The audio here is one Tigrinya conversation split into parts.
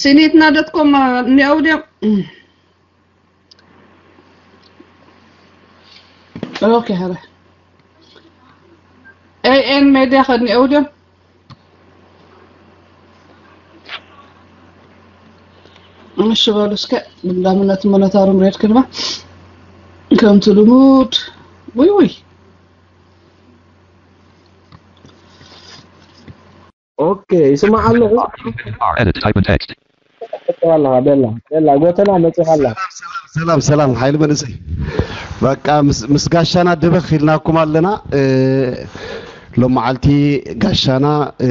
ሲኒትና ዶት ኮም እኒአው ድዮም? ኦኬ፣ ሀረ ኤኤን ሜድያ ከኒአው ድዮም? እሺ በሉ እስከ ብላምነት መነታሩም ሬድ ክንባ ከምቲ ልሙድ ውይ ውይ ኦኬ ይስማዕ ኣለኹ። R edit type in text. መፅኻ ኣለኻ ቤላ ቤላ ጎተና መፅኻ ኣለኻ። ሰላም ሰላም ሓይሊ መንእሰይ በቃ ምስ- ምስ ጋሻና ድበኽ ኢልናኩም ኣለና። እ፣ ሎም መዓልቲ ጋሻና እ፣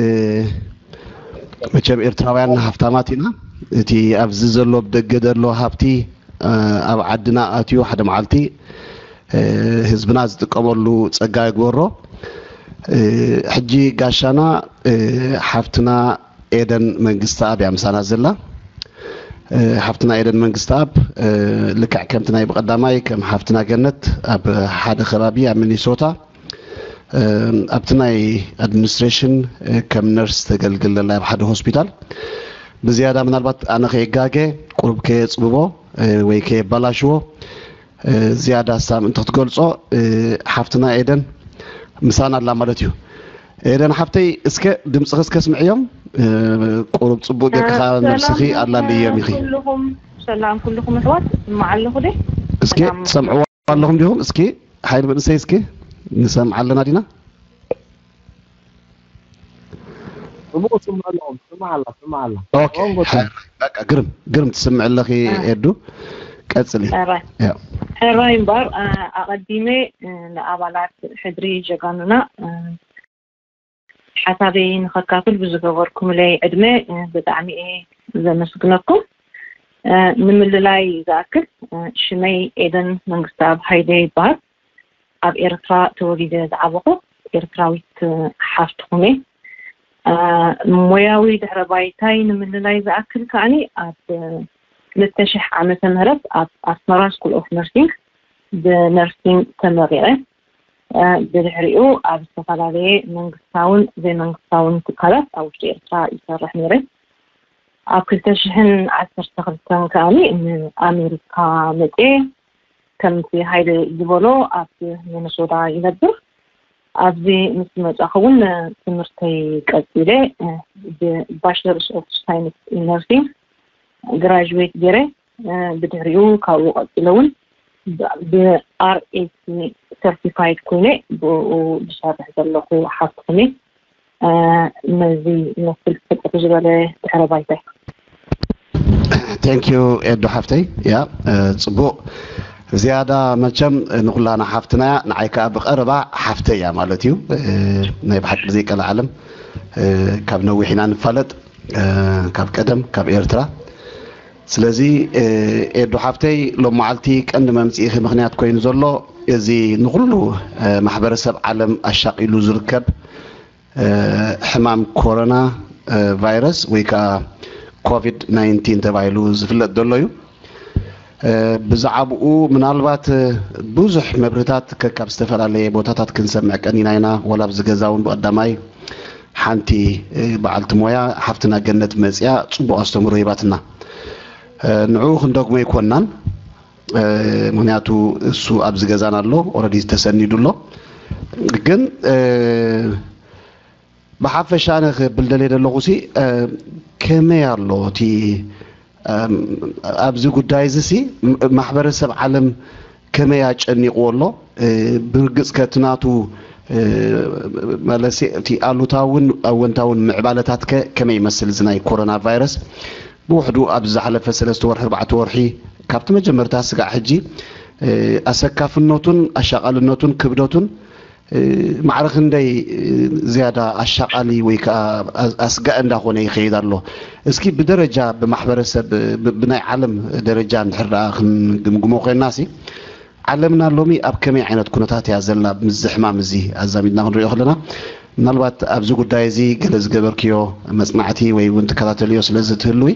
መቸም ኤርትራውያን ሃፍታማት ኢና። እቲ ኣብዚ ዘሎ ብደገ ዘሎ ሃብቲ እ፣ ኣብ ዓድና ኣትዩ ሓደ መዓልቲ እ፣ ህዝብና ዝጥቀመሉ ጸጋ ይግበሮ። እ፣ ሕጂ ጋሻና እ፣ ሓፍትና ኤደን መንግስተኣብ እያ ምሳና ዘላ። እ፣ ሓፍትና ኤደን መንግስተኣብ እ፣ ልክዕ ከምቲ ናይ ብቐዳማይ ከም ሓፍትና ገነት ኣብ ሓደ ከባቢ ኣብ ሚኒሶታ እ፣ ኣብቲ ናይ ኣድሚኒስትሬሽን እ፣ ከም ነርስ ተገልግል ዘላ ኣብ ሓደ ሆስፒታል። ብዝያዳ ምናልባት ኣነ ከየጋገ ቁሩብ ከየጽብቦ እ፣ ወይ ከየባላሽዎ እ፣ ዝያዳ ሳም እንተክትገልጾ እ፣ ሓፍትና ኤደን ምሳና ኣላ ማለት እዩ። ኤደን ሓፍተይ እስከ ድምፅኺ እስከ ስምዕዮም እ፣ ቁሩብ ፅቡቅ ጌርካ ነብስኺ ኣላልዮም ኢኺ። ኩልኹም ሰላም ኩልኹም ኣሕዋት ስማዕ ኣለኹ ደ እስኪ ትሰምዕዎ ኣለኹም ዲኹም? እስኪ ሓይል መንእሰይ እስኪ ንሰምዓ ኣለና ዲና? ጽቡቅ ስማዕ ኣለኹም ስማዕ ኣላ ስማዕ ኣላ ኦኬ ኦን ጎታ ሓ- በቃ ግርም ግርም ትስምዕ ኣለኺ ኤዱ ቀጽሊ። ሕራይ ያ ሕራይ እምበር እ፣ ኣቐዲመ እ፣ ንኣባላት ሕድሪ ጀጋኑና እ፣ ሓሳበይ ንኸካፍል ብዝገበርኩምለይ ዕድመ እ፣ ብጣዕሚ እየ ዘመስግነኩም። እ፣ ንምልላይ ዝኣክል እ፣ ሽመይ ኤደን መንግስተኣብ ሃይለ ይበሃል። ኣብ ኤርትራ ተወሊደ ዝዓበኹ ኤርትራዊት እ፣ ሓፍትኹም እየ። እ፣ ሞያዊ ድሕረ ባይታይ ንምልላይ ዝኣክል ከዓኒ ኣብ እ፣ ክልተ ሽሕ ዓመተ ምህረት ኣብ ኣስመራ ስኩል ኦፍ ነርሲንግ ብነርሲንግ ተመሪቐ። እ፣ ብድሕሪኡ ኣብ ዝተፈላለየ መንግስታውን ዘይመንግስታውን ትካላት ኣብ ውሽጢ ኤርትራ ይሰርሕ ነይረ። ኣብ ክልተ ሽሕን ዓሰርተ ክልተን ከኣኒ ንኣሜሪካ መፅየ። ከምቲ ሃይለ ዝበሎ ኣብ ሚነሶታ ይነብር። ኣብዚ ምስ መጻኹ እውን ትምህርተይ ቀጺለ እ፣ ብባችለርስ ኦፍ ሳይንስ ኢን ነርሲንግ ግራጅዌት ገይረ እ፣ ብድሕሪኡ ካብኡ ቀጺለ እውን ብኣርኤሲ ሰርቲፋይድ ኮይነ ብኡ ዝሰርሕ ዘለኹ ሓፍትኹም እየ። እ፣ ነዚ ይመስል ፍጥር ዝበለ ድሕረ ባይታይ። ቴንክ ዩ ኤዱ ሓፍተይ። ያ እ፣ ጽቡቕ ዝያዳ መቸም ንኩላና ሓፍትና እያ፣ ንዓይ ከኣ ብቐረባ ሓፍተይ እያ ማለት እዩ። እ፣ ናይ ብሓቂ ዘይቀልዓለም እ፣ ካብ ነዊሕ ኢና ንፋለጥ እ፣ ካብ ቀደም ካብ ኤርትራ። ስለዚ እ፣ ኤዱ ሓፍተይ ሎም መዓልቲ ቀንዲ መምጽኢኺ ምኽንያት ኮይኑ ዘሎ እዚ ንኹሉ እ፣ ማሕበረሰብ ዓለም ኣሻቒሉ ዝርከብ እ፣ ሕማም ኮሮና እ፣ ቫይረስ ወይ ከዓ ኮቪድ ናይንቲን ተባሂሉ ዝፍለጥ ዘሎ እዩ። እ፣ ብዛዕባኡ ምናልባት እ፣ ብዙሕ መብርህታት ከካብ ዝተፈላለየ ቦታታት ክንሰምዕ ቀኒና ኢና። ዋላ ኣብዚ ገዛ እውን ብቐዳማይ ሓንቲ እ፣ በዓልቲ ሞያ ሓፍትና ገነት መፅያ ፅቡቕ ኣስተምህሮ ሂባትና። እ፣ ንዕኡ ክንደግሞ ኣይኮናን። እ፣ ምክንያቱ እሱ ኣብዚ ገዛና ኣሎ፣ ኦረዲ ተሰኒዱ ኣሎ። ግን እ፣ ብሓፈሻ ኣነ ክብል ደልየ ዘለኹ ሲ እ፣ ከመይ ኣሎ እቲ እም፣ ኣብዚ ጉዳይ እዚ ሲ ም- ማሕበረሰብ ዓለም ከመይ ኣጨኒቕዎ ኣሎ? እ፣ ብርግፅ ከ እቲ ናቱ እ፣ ማለት ሲ እቲ ኣሉታውን ኣወንታውን ምዕባለታት ከ ከመይ ይመስል እዚ ናይ ኮሮና ቫይረስ? ብውሕዱ ኣብዚ ዝሓለፈ ሰለስተ ወርሒ ኣርባዕተ ወርሒ ካብቲ መጀመርታ ስጋዕ ሕጂ እ፣ ኣሰካፍነቱን ኣሻቓልነቱን ክብደቱን እ፣ ማዕረ ክንደይ እ፣ ዝያዳ ኣሻቓሊ ወይ ከዓ ኣ- ኣስጋኢ እንዳኾነ ይኸይድ ኣሎ? እስኪ ብደረጃ ብማሕበረሰብ እ፣ ብ- ብናይ ዓለም ደረጃ እንድሕር ደኣ ክንግምግሞ ኮይንና ሲ ዓለምና ሎሚ ኣብ ከመይ ዓይነት ኩነታት እያ ዘላ? ምስዚ ሕማም እዚ ኣዛሚድና ክንሪኦ ከለና ምናልባት ኣብዚ ጉዳይ እዚ ገለ ዝገበርክዮ መፅናዕቲ ወይ እውን ትከታተልዮ ስለ ዝትህልዊ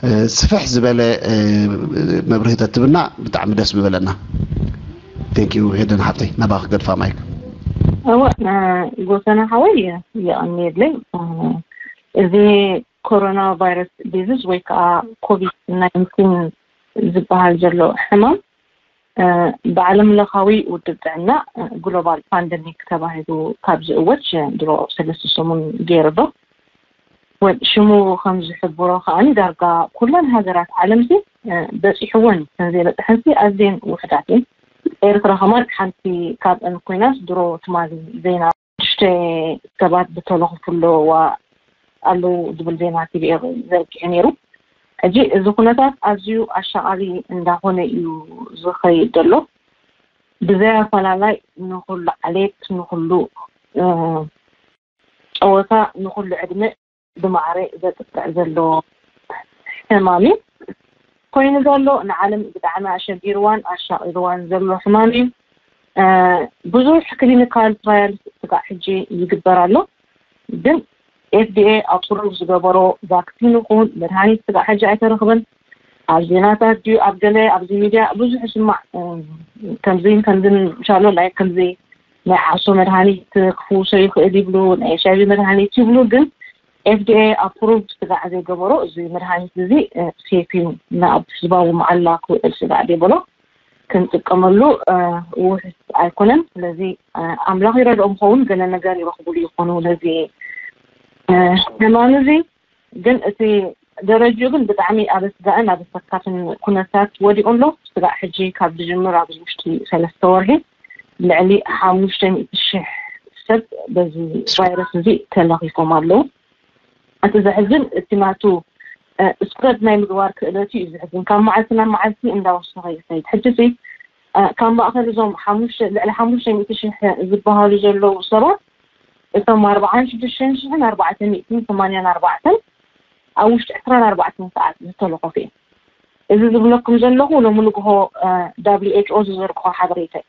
እ፣ ስፍሕ ዝበለ እ፣ መብርሂ ተትብና ብጣዕሚ ደስ ምበለና። ቴንክ ዩ ኤደን ሓፍተይ ናባኺ ገድፋ ማይክ። እወ እ፣ ጎተና ሓወይ የቐንየለይ እ፣ እዚ ኮሮና ቫይረስ ዲዚዝ ወይ ከዓ ኮቪድ ናይንቲን ዝበሃል ዘሎ ሕማም ብዓለም ለኻዊ ውድብ ጥዕና ግሎባል ፓንደሚክ ተባሂሉ ካብ ዝእወጅ ድሮ ሰለስተ ሰሙን ገይሩ ኣሎ። ሽሙ ከም ዝሕብሮ ከዓኒ ዳርጋ ኩለን ሃገራት ዓለም ዚ በፂሕወን፣ ከም ዘይበፅሐን ሲ ኣዝየን ውሕዳት እየን። ኤርትራ ከማን ሓንቲ ካብአን ኮይናስ ድሮ ትማሊ ዜና ሽተ ሰባት ብተለኽፉ ኣለዋ ኣለዉ ዝብል ዜና ቲቪኤ ዘርጊሑ ነይሩ። ሕጂ እዚ ኩነታት ኣዝዩ ኣሻቓሊ እንዳኾነ እዩ ዝኸይድ ዘሎ። ብዘይ ኣፈላላይ ንኹሉ ዓሌት፣ ንኹሉ ጸወታ፣ ንኹሉ ዕድመ ብማዕረ ዘጥቅዕ ዘሎ ሕማም እዩ ኮይኑ ዘሎ። ንዓለም ብጣዕሚ ኣሸጊርዋን ኣሻቒርዋን ዘሎ ሕማም እዩ። ብዙሕ ክሊኒካል ትራያል ስጋዕ ሕጂ ይግበር ኣሎ። ግን ኤፍዲኤ ኣፕሩቭ ዝገበሮ ቫክሲን ይኹን መድሃኒት ስጋዕ ሕጂ ኣይተረኽበን። ኣብ ዜናታት ድዩ ኣብ ገለ ኣብዚ ሚድያ ብዙሕ ይስማዕ። ከምዚ ከምዚ ሻሎ ላይ ከምዚ ናይ ዓሶ መድሃኒት ክፍውሶ ይኽእል ይብሉ፣ ናይ ኤች ኣይቪ መድሃኒት ይብሉ። ግን ኤፍዲኤ ኣፕሩቭ ስጋዕ ዘይገበሮ እዚ መድሃኒት እዚ ሴፍ እዩ ናብ ህዝባዊ መዓላ ክውዕል ስጋዕ ዘይበሎ ክንጥቀመሉ ውሕስ ኣይኮነን። ስለዚ ኣምላኽ ይረድኦም ኸውን ገለ ነገር ይረኽቡሉ ይኾኑ ነዚ ሕማም እዚ። ግን እቲ ደረጅኡ ግን ብጣዕሚ ኣብ ኣስጋእን ኣብ ኣሰካፍን ኩነታት ወዲቑ ኣሎ። ስጋዕ ሕጂ ካብ ዝጅምር ኣብዚ ውሽጢ ሰለስተ ወርሒ ልዕሊ ሓሙሽተ ሚእቲ ሽሕ ሰብ በዚ ቫይረስ እዚ ተለኺፎም ኣለዉ። እቲ ዘሕዝን እቲ ናቱ ስፕረድ ናይ ምግባር ክእለቱ እዩ ዘሕዝን። ካብ መዓልቲ ናብ መዓልቲ እንዳወሰኸ ይኸይድ። ሕጂ ሲ ካብ ማእኸል እዞም ሓሙሽተ ልዕሊ ሓሙሽተ ሚእቲ ሽሕ ዝበሃሉ ዘለዉ ሰባት እቶም ኣርባዓን ሽዱሽተን ሽሕን ኣርባዕተ ሚእትን ሰማንያን ኣርባዕተን ኣብ ውሽጢ ዕስራን ኣርባዕተን ሰዓት ዝተለኸፉ እዮም። እዚ ዝብለኩም ዘለኹ ሎሚ ንግሆ ዳብሊው ኤች ኦ ዝዘርግሖ ሓበሬታ እዩ።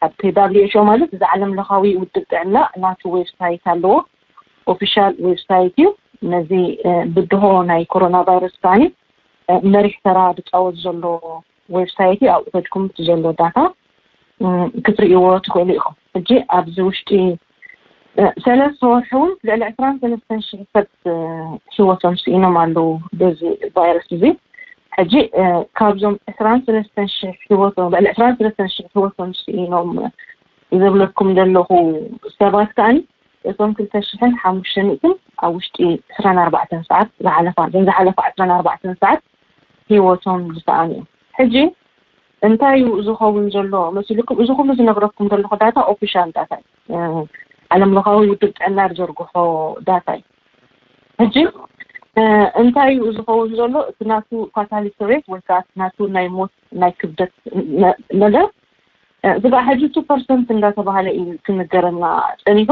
ኣብቲ ዳብሊው ኤች ኦ ማለት እዚ ዓለም ለኻዊ ውድብ ጥዕና ናቱ ዌብሳይት ኣለዎ። ኦፊሻል ዌብሳይት እዩ። ነዚ ብድሆ ናይ ኮሮና ቫይረስ ከዓኒ መሪሕ ተራ ዝፃወት ዘሎ ዌብሳይት እዩ። ኣብኡ ከድኩም እቲ ዘሎ ዳታ ክትርእይዎ ትኽእሉ ኢኹም። ሕጂ ኣብዚ ውሽጢ ሰለስተ ወርሒ እውን ልዕሊ ዕስራን ሰለስተን ሽሕ ሰብ ህይወቶም ስኢኖም ኣለዉ በዚ ቫይረስ እዚ። ሕጂ ካብዞም ዕስራን ሰለስተን ሽሕ ህይወቶም ልዕሊ ዕስራን ሰለስተን ሽሕ ህይወቶም ስኢኖም ዝብለኩም ዘለኹ ሰባት ከዓኒ እቶም ክልተ ሽሕን ሓሙሽተ ሚእትን ኣብ ውሽጢ ዕስራን ኣርባዕተን ሰዓት ዝሓለፋ እዘን ዝሓለፋ ዕስራን ኣርባዕተን ሰዓት ህይወቶም ዝሰኣኑ እዮም። ሕጂ እንታይ እዩ ዝኸውን ዘሎ መሲልኩም? እዚ ኩሉ ዝነግረኩም ዘለኹ ዳታ ኦፊሻል ዳታ እዩ። ዓለም ለኻዊ ውድብ ጥዕና ዝዘርግሖ ዳታ እዩ። ሕጂ እንታይ እዩ ዝኸውን ዘሎ? እቲ ናቱ ፋታሊቲ ሬት ወይ ከዓ ናቱ ናይ ሞት ናይ ክብደት ነገር ስጋዕ ሕጂ ቱ ፐርሰንት እንዳተባሃለ እዩ ክንገረና ፀኒሑ።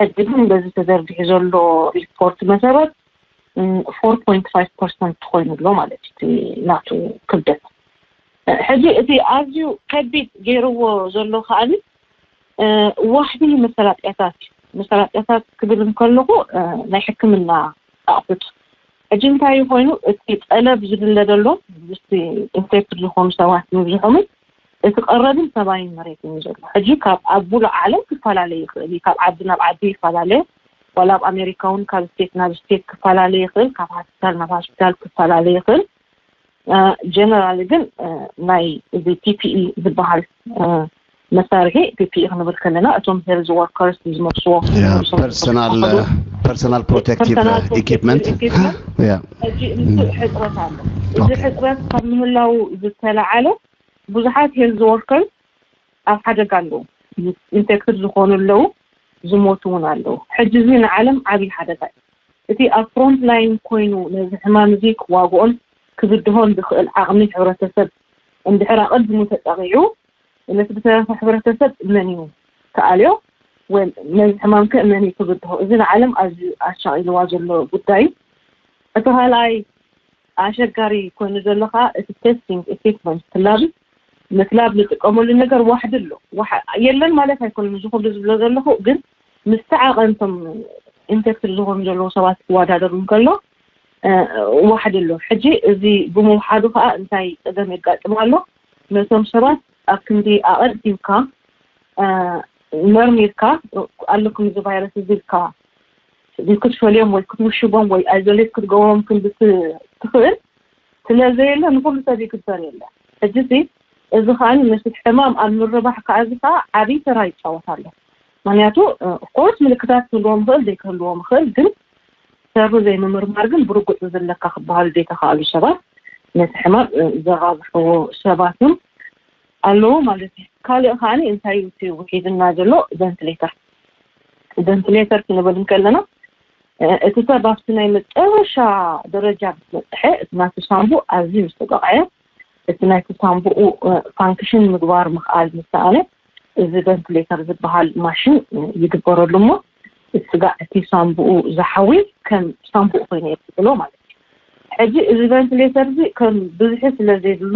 ሕጂ ግን በዚ ተዘርጊሑ ዘሎ ሪፖርት መሰረት ፎር ፖይንት ፋይቭ ፐርሰንት ኮይኑ ኣሎ ማለት እዩ ናቱ ክብደት። ሕጂ እቲ ኣዝዩ ከቢድ ገይርዎ ዘሎ ከዓኒ ዋሕዲ መሰላጥያታት እዩ። መሰላጥያታት ክብል እንከለኹ ናይ ሕክምና ኣቑሑት። ሕጂ እንታይ ኮይኑ እቲ ጠለብ ዝድለ ዘሎ ምስቲ ኢንፌክትድ ዝኾኑ ሰባት ምብዝሖምን እቲ ቀረብን ሰማይን መሬትን እዩ ዘሎ። ሕጂ ካብ ኣብ ሙሉእ ዓለም ክፈላለ ይኽእል እዩ። ካብ ዓዲ ናብ ዓዲ ይፈላለ። ዋላ ኣብ ኣሜሪካ እውን ካብ ስቴት ናብ ስቴት ክፈላለ ይኽእል፣ ካብ ሆስፒታል ናብ ሆስፒታል ክፈላለ ይኽእል። ጀነራሊ ግን ናይ እዚ ፒፒኢ ዝበሃል መሳርሒ ፒፒኢ ክንብል ከለና እቶም ሄልዝ ወርከርስ ዝመልስዎ ፐርሰናል ፐርሰናል ፕሮቴክቲቭ ኢኩፕመንት ሕጂ ምስ ሕፅረት ኣሎ። እዚ ሕፅረት ካብ ምህላው ዝተለዓለ ብዙሓት ሄልዝ ወርከርስ ኣብ ሓደጋ ኣለዉ። ኢንፌክትድ ዝኾኑ ኣለዉ፣ ዝሞቱ እውን ኣለዉ። ሕጂ እዚ ንዓለም ዓብዪ ሓደጋ እዩ። እቲ ኣብ ፍሮንት ላይን ኮይኑ ነዚ ሕማም እዚ ክዋግኦን ክብድሆን ዝኽእል ዓቕሚ ሕብረተሰብ እንድሕር ኣቐድሙ ተጠቒዑ ነቲ ዝተረፈ ሕብረተሰብ መን እዩ ክኣልዮ ወይ ነዚ ሕማም ከ መን እዩ ክብድሆ? እዚ ንዓለም ኣዝዩ ኣሻቒልዋ ዘሎ ጉዳይ እዩ። እቲ ካልኣይ ኣሸጋሪ ኮይኑ ዘሎ ከዓ እቲ ቴስቲንግ ኢኩፕመንት እቲ ላብ ምትላብ ንጥቀመሉ ነገር ዋሕዲ ኣሎ። የለን ማለት ኣይኮነን። እዚ ኩሉ ዝብሎ ዘለኹ ግን ምስቲ ዓቐንቶም ኢንፌክትድ ዝኾኑ ዘለዉ ሰባት ክወዳደሩ እንከሎ ዋሕዲ ኣሎ። ሕጂ እዚ ብምውሓዱ ከዓ እንታይ ፀገም የጋጥም ኣሎ? ነቶም ሰባት ኣብ ክንዲ ኣቐዲምካ መርሚርካ ኣለኩም እዚ ቫይረስ እዚ ኢልካ ክትፈልዮም ወይ ክትውሽቦም ወይ ኣይዞሌት ክትገብሮም ክንዲ ትኽእል ስለ ዘየለ ንኩሉ ሰብ ይግበር የለ። ሕጂ እዚ ከዓ ነቲ ሕማም ኣብ ምርባሕ ከዓ እዚ ከዓ ዓብዪ ተራ ይጫወት ኣሎ። ምክንያቱ ኦፍኮርስ ምልክታት ክህልዎም ይኽእል ዘይክህልዎም ይኽእል፣ ግን ሰሩ ዘይምምርማር ግን ብርጉፅ ዝለካ ክበሃሉ ዘይተኽኣሉ ሰባት ነቲ ሕማም ዘራብሕዎ ሰባት እውን ኣለዉ ማለት እዩ። ካልእ ከዓ እንታይ እዩ እቲ ውሒድና ዘሎ? ቨንትሌተር ቨንትሌተር ክንብል እንከለና እቲ ሰብ ኣብቲ ናይ መጨረሻ ደረጃ ምስ በፅሐ እቲ ናቱ ሳንቡእ ኣዝዩ ምስ ተጠቕዐ እቲ ናይቲ ሳንቡኡ ፋንክሽን ምግባር ምኽኣል ምስ ሰኣነ እዚ ቨንትሌተር ዝበሃል ማሽን ይግበረሉ እሞ እቲ ስጋዕ እቲ ሳንቡኡ ዝሓዊ ከም ሳንቡእ ኮይኑ የብሎ ማለት እዩ። ሕጂ እዚ ቨንትሌተር እዚ ከም ብዝሒ ስለ ዘይብሉ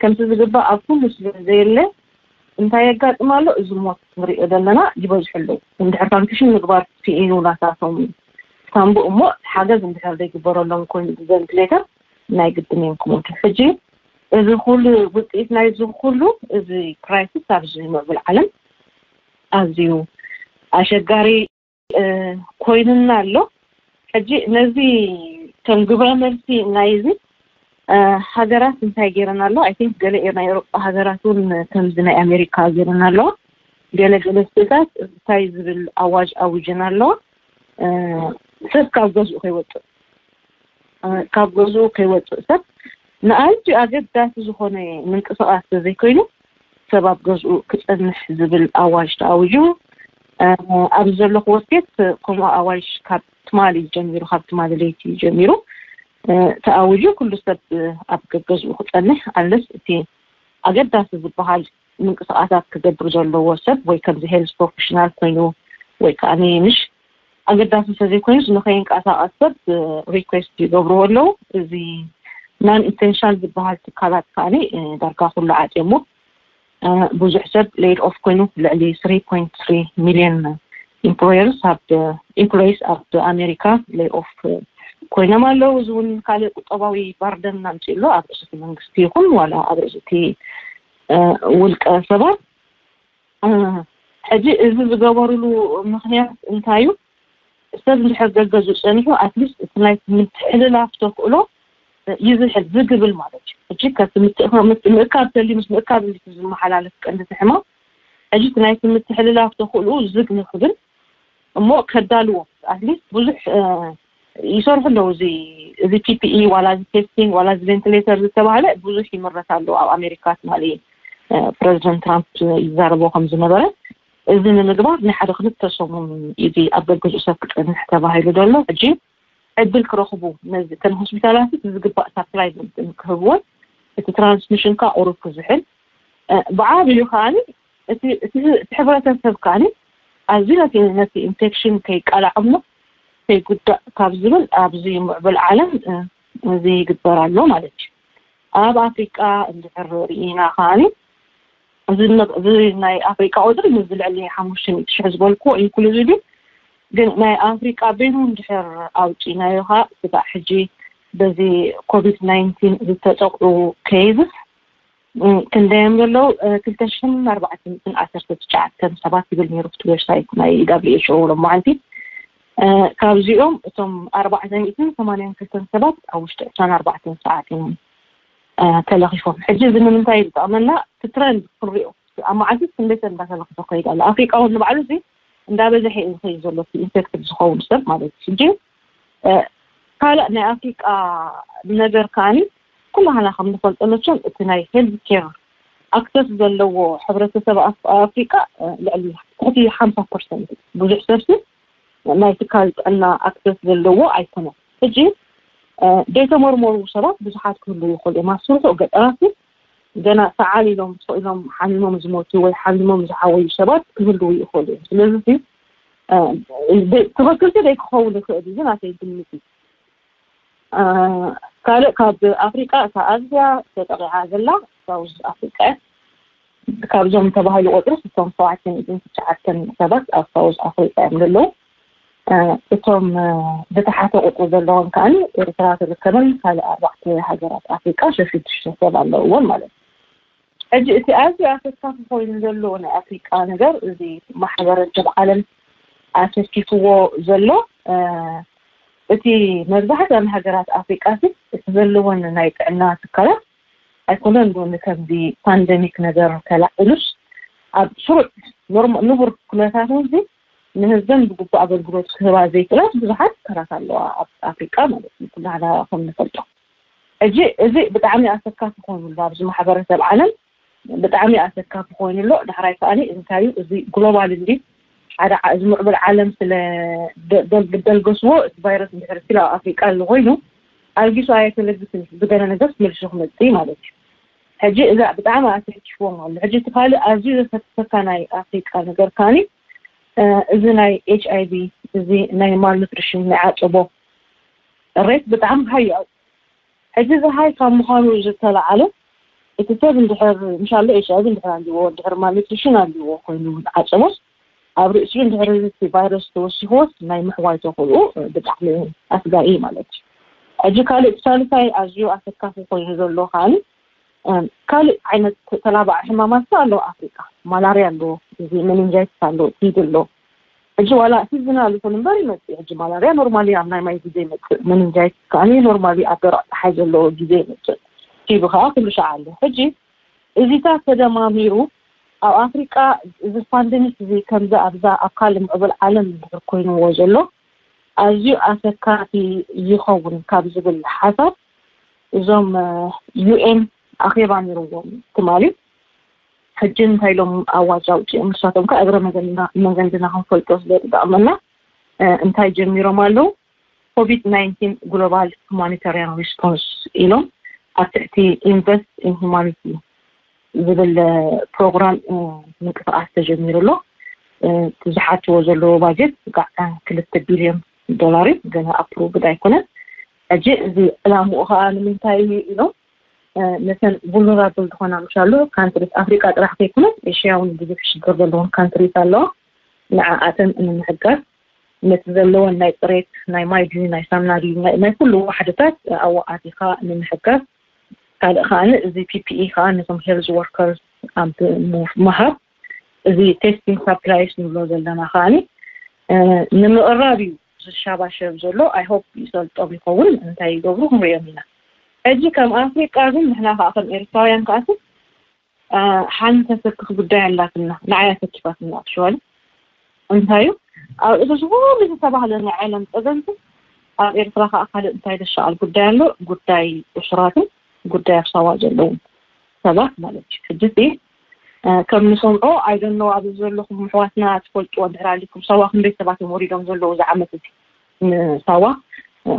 ከምቲ ዝግባእ ኣብ ኩሉ ስለ ዘየለ እንታይ የጋጥም ኣሎ? እዚ ሞት ንሪኦ ዘለና ይበዝሑ ኣለዉ። እንድሕር ፋንክሽን ምግባር ስኢኑ ናታቶም ሳንቡእ እሞ ሓገዝ እንድሕር ዘይግበረሎም ኮይኑ ብቨንትሌተር ናይ ግድን እዮም ክሞቱ። ሕጂ እዚ ኩሉ ውፅኢት ናይዚ ኩሉ እዚ ክራይሲስ ኣብዚ ምዕብል ዓለም ኣዝዩ ኣሸጋሪ ኮይኑና ኣሎ። ሕጂ ነዚ ከም ግብረ መልሲ ናይዚ ሃገራት እንታይ ገይረን ኣለዋ? ኣይ ቲንክ ገለ ናይ ኤውሮጳ ሃገራት እውን ከምዚ ናይ ኣሜሪካ ገይረን ኣለዋ። ገለ ገለ ስቴታት እንታይ ዝብል ኣዋጅ ኣዊጀን ኣለዋ? ሰብ ካብ ገዝኡ ከይወፅእ ካብ ገዝኡ ከይወፅእ ሰብ ንኣዝዩ ኣገዳሲ ዝኾነ ምንቅስቃስ ተዘይኮይኑ ሰብ ኣብ ገዝኡ ክፀንሕ ዝብል ኣዋጅ ተኣዊጁ። ኣብዚ ዘለኹዎ ስቴት ከምኡ ኣዋጅ ካብ ትማሊ ጀሚሩ ካብ ትማሊ ለይቲ ጀሚሩ ተኣዊጁ ኩሉ ሰብ ኣብ ገገዝኡ ክፀንሕ ኣለስ እቲ ኣገዳሲ ዝበሃል ምንቅስቃሳት ክገብር ዘለዎ ሰብ ወይ ከምዚ ሄልስ ፕሮፌሽናል ኮይኑ ወይ ከዓ ምሽ ኣገዳሲ እንተዘይኮይኑስ ንኸይንቀሳቀስ ሰብ ሪኩዌስት ይገብርዎ ኣለዉ። እዚ ናን ኢሰንሻል ዝበሃል ትካላት ከዓ ዳርጋ ኩሉ ዓፅዮሞ ብዙሕ ሰብ ሌድ ኦፍ ኮይኑ ልዕሊ ሚልዮን ኢምፕሎየርስ ኣብ ኢምፕሎይስ ኣብ ኣሜሪካ ሌድ ኦፍ ኮይኖም ኣለዉ። እዚ እውን ካልእ ቁጠባዊ ባርደን ናምፅእ ኣሎ ኣብ ርእሲ መንግስቲ ይኹን ዋላ ኣብ ርእሲ ውልቀ ሰባት። ሕጂ እዚ ዝገበሩሉ ምክንያት እንታይ እዩ? ሰብ እንድሕር ገገዙ ፀኒሑ ኣትሊስት እቲ ናይ ምትሕልላፍ ተክእሎ ይዝሕል ዝግብል ማለት እዩ። ሕጂ ከቲ ምእካብ ተልዩ ምስ ምእካብ ዝመሓላለፍ ቀንዲ ሕማም ሕጂ እቲ ናይ ምትሕልላፍ ተክእልኡ ዝግ ንክብል እሞ ከዳልዎ ኣትሊስት ብዙሕ ይሰርሑ ኣለዉ። እዚ እዚ ፒፒኢ ዋላ እዚ ቴስቲንግ ዋላ እዚ ቬንትሌተር ዝተባሃለ ብዙሕ ይምረት ኣለዉ ኣብ ኣሜሪካ ትማሊ ፕረዚደንት ትራምፕ ይዛረቦ ከም ዝነበረ እዚ ንምግባር ናይ ሓደ ክልተ ሰሙን እዚ ኣብ ገገዝኡ ሰብ ክፀንሕ ተባሂሉ ዘሎ ሕጂ ዕድል ክረኽቡ ነዚ ከም ሆስፒታላት ዝግባእ ሳፕላይ ክህብዎን እቲ ትራንስሚሽን ካ ቁሩብ ክዝሕል ብዓብዩ ከዓኒ እቲ ሕብረተሰብ ከዓኒ ኣዝዩ ነቲ ኢንፌክሽን ከይቃላዕ እሞ ከይጉዳእ ካብ ዝብል ኣብዚ ምዕብል ዓለም እዚ ይግበር ኣሎ ማለት እዩ። ኣብ ኣፍሪቃ እንድሕር ርኢና ከዓኒ እዚ ናይ ኣፍሪቃ ቁፅሪ ምስ ልዕሊ ሓሙሽተ ሚእቲ ሽሕ ዝበልክዎ ኢንክሉዚቭ እዩ። ግን ናይ ኣፍሪቃ በይኑ እንድሕር ኣውፂእናዮ ከዓ ስጋዕ ሕጂ በዚ ኮቪድ ናይንቲን ዝተጠቕዑ ኬዝስ ክንደዮም ዘለዉ ክልተ ሽሕን ኣርባዕተ ሚእትን ዓሰርተ ትሽዓተን ሰባት ይብል ነይሩ እቲ ዌብሳይት ናይ ዳብሊው ኤች ኦ ሎማዓንቲ። ካብዚኦም እቶም ኣርባዕተ ሚእትን ሰማንያን ክልተን ሰባት ኣብ ውሽጢ ዕስራን ኣርባዕተን ሰዓት እዮም ተለኺፎም። ሕጂ እዚ ንምንታይ ዝጠቕመና? እቲ ትረንድ ክንሪኦ ኣብ መዓልቲ ክንደይ ሰብ እንዳተለኽፈ ከይድ ኣሎ። ኣፍሪቃ እውን ንባዕሉ እዚ እንዳበዝሐ እዩ ዝኸይድ ዘሎ ኢንፌክትድ ዝኸውን ሰብ ማለት እዩ። ሕጂ ካልእ ናይ ኣፍሪቃ ነገር ከዓኒ ኩላህና ከም ንፈልጦ መቸም እቲ ናይ ሄልት ኬር ኣክሰስ ዘለዎ ሕብረተሰብ ኣፍሪቃ ልዕሊ ትሕቲ ሓምሳ ፐርሰንት ብዙሕ ሰብሲ ናይ ትካል ጥዕና ኣክሰስ ዘለዎ ኣይኮነን። ሕጂ ዘይተመርመሩ ሰባት ብዙሓት ክህሉ ይኽእሉ እዮም። ኣብ ስርሑ ገጠራት ገና ሰዓል ኢሎም ስቕ ኢሎም ሓሚሞም ዝሞቱ ወይ ሓሚሞም ዝሓወዩ ሰባት ክህልዉ ይኽእሉ እዮም። ስለዚ ትኽክልቲ ዘይክኸውን ይኽእል እዩ ናተይ ግምት እዩ። ካልእ ካብ ኣፍሪቃ እታ ኣዝያ ተጠቂዓ ዘላ ሳውዝ ኣፍሪቃ እያ። ካብዞም ተባሂሉ ቁፅሪ ስቶም ሸውዓተ ሚእትን ትሽዓተን ሰባት ኣብ ሳውዝ ኣፍሪቃ እዮም ዘለዉ። እቶም ዝተሓተ ቁፅሪ ዘለዎም ከዓ ኤርትራ ትርከበን ካልእ ኣርባዕተ ሃገራት ኣፍሪቃ ሽዱሽተ ሰብ ኣለውዎን ማለት እዩ። ሕጂ እቲ ኣዝዩ ኣሰካፊ ኮይኑ ዘሎ ናይ ኣፍሪቃ ነገር እዚ ማሕበረሰብ ዓለም ኣሰኪፍዎ ዘሎ እቲ መብዛሕትኣን ሃገራት ኣፍሪቃ እቲ ዘለወን ናይ ጥዕና ትካላት ኣይኮነን ዶ ንከምዚ ፓንደሚክ ነገር ከላዕሉስ ኣብ ስሩዕ ንቡር ኩነታት እዚ ንህዝበን ብግቡእ ኣገልግሎት ክህባ ዘይክእላት ብዙሓት ትካላት ኣለዋ ኣብ ኣፍሪቃ ማለት እዩ። ኩላህና ከም ንፈልጦ ሕጂ እዚ ብጣዕሚ ኣሰካፊ ኮይኑሉ ኣብዚ ማሕበረሰብ ዓለም ብጣዕሚ ኣሰካፊ ኮይኑ ኣሎ። ዳሕራይ ከዓኒ እንታይ እዩ እዚ ግሎባል እንዲ ሓደ እዚ ምዕብል ዓለም ስለ ደልገስዎ እቲ ቫይረስ እንድሕር ስቲል ኣብ ኣፍሪቃ ኣሎ ኮይኑ ኣልጊሱ ኣየተለግስን ብገለ ነገር መልሱ ክመፅእ ማለት እዩ። ሕጂ እዛ ብጣዕሚ ኣሰኪፍዎም ኣሎ። ሕጂ እቲ ካልእ ኣዝዩ ዘሰክፈካ ናይ ኣፍሪቃ ነገር ከዓኒ እዚ ናይ ኤች ኣይ ቪ እዚ ናይ ማልኑትሪሽን ናይ ዓፀቦ ሬት ብጣዕሚ ሃይ እዩ። ሕጂ እዚ ሃይ ካብ ምዃኑ ዝተለዓለ እቲ ሰብ እንድሕር ምሻሎ ኤች ኣይ ቪ እንድሕር ኣልዎ እንድሕር ማልኑትሪሽን ኣልዎ ኮይኑ ዓፀቦስ ኣብ ርእሲኡ እንድሕር እቲ ቫይረስ ተወሲኽዎስ ናይ ምሕዋይ ተኽእልኡ ብጣዕሚ ኣስጋኢ እዩ ማለት እዩ። ሕጂ ካልእ እቲ ሳልሳይ ኣዝዩ ኣሰካፊ ኮይኑ ዘሎ ከዓኒ ካልእ ዓይነት ተላባዒ ሕማማት ኣሎ ኣፍሪቃ ማላርያ ኣሎ፣ እዚ ሜኒንጃይትስ ኣሎ፣ ቲቢ ኣሎ። ሕጂ ዋላ ሲዝናል ይኹን እምበር ይመፅእ። ሕጂ ማላርያ ኖርማሊ ኣብ ናይ ማይ ግዜ ይመፅእ፣ ሜኒንጃይትስ ከዓኒ ኖርማሊ ኣብ ደረቕ ፀሓይ ዘለዎ ግዜ ይመፅእ። ቲቢ ከዓ ኩሉ ሻዓ ኣሎ። ሕጂ እዚታት ተደማሚሩ ኣብ ኣፍሪቃ እዚ ፓንደሚክ እዚ ከምዚ ኣብዛ ኣብ ካልእ ምዕቡል ዓለም እንድሕር ኮይንዎ ዘሎ ኣዝዩ ኣሰካፊ ይኸውን ካብ ዝብል ሓሳብ እዞም ዩኤን ኣኼባ ነይርዎም ትማሊ። ሕጂ እንታይ ኢሎም ኣዋጅ ኣውፂኦም ንሳቶም ከ እግረ መገንድና ክንፈልጦ ስለ ዝጠቕመና እንታይ ጀሚሮም ኣለዉ? ኮቪድ ናይንቲን ግሎባል ሁማኒታሪያን ሪስፖንስ ኢሎም ኣብ ትሕቲ ኢንቨስት ኢን ሁማኒቲ ዝብል ፕሮግራም ምንቅስቃስ ተጀሚሩ ኣሎ። ዝሓትዎ ዘለዎ ባጀት ጋዕ ክልተ ቢልዮን ዶላር እዩ። ገና ኣፕሩቭድ ኣይኮነን። ሕጂ እዚ ዕላምኡ ከዓ ንምንታይ እዩ ኢሎም ነተን ቡልነራብል ዝኾና ምሻሎ ካንትሪስ ኣፍሪቃ ጥራሕ ከይኮነ ኤሽያ እውን ብዙሕ ሽግር ዘለዎም ካንትሪስ ኣለዋ። ንዓኣተን ንምሕጋዝ ነቲ ዘለወን ናይ ፅሬት ናይ ማይ ድዩ ናይ ሳምና ድዩ ናይ ኩሉ ዋሕድታት ኣዋኣቲኻ ንምሕጋዝ ካልእ ከዓኒ እዚ ፒፒኢ ከዓ ነቶም ሄልዝ ወርከርስ ኣብ ምሃብ እዚ ቴስቲንግ ሳፕላይስ ንብሎ ዘለና ከዓኒ ንምቕራብ እዩ ዝሻባሸብ ዘሎ። ኣይ ሆፕ ይሰልጦም ይኸውን እንታይ ይገብሩ ክንሪኦም ኢና። ሕጂ ከም ኣፍሪቃ ግን ንሕና ከዓ ከም ኤርትራውያን ከዓሲ ሓንቲ ተሰክፍ ጉዳይ ኣላትና ንዓያ ተኪፋትና ኣክሽዋሊ እንታይ እዩ ኣብ እዚ ዝኹሉ ዝተባህለ ናይ ዓለም ፀገምቲ ኣብ ኤርትራ ከዓ ካልእ እንታይ ደሻቓል ጉዳይ ኣሎ። ጉዳይ እሱራትን ጉዳይ ኣብ ሳዋ ዘለዉ ሰባት ማለት እዩ። ሕጂ እቲ ከም ንሰምዖ ኣይደኖ ኣብዚ ዘለኹም ኣሕዋትና ትፈልጥዎ እንድሕር ኣሊኩም ሳዋ ክንደይ ሰባት እዮም ወሪዶም ዘለዉ እዚ ዓመት እዚ ንሳዋ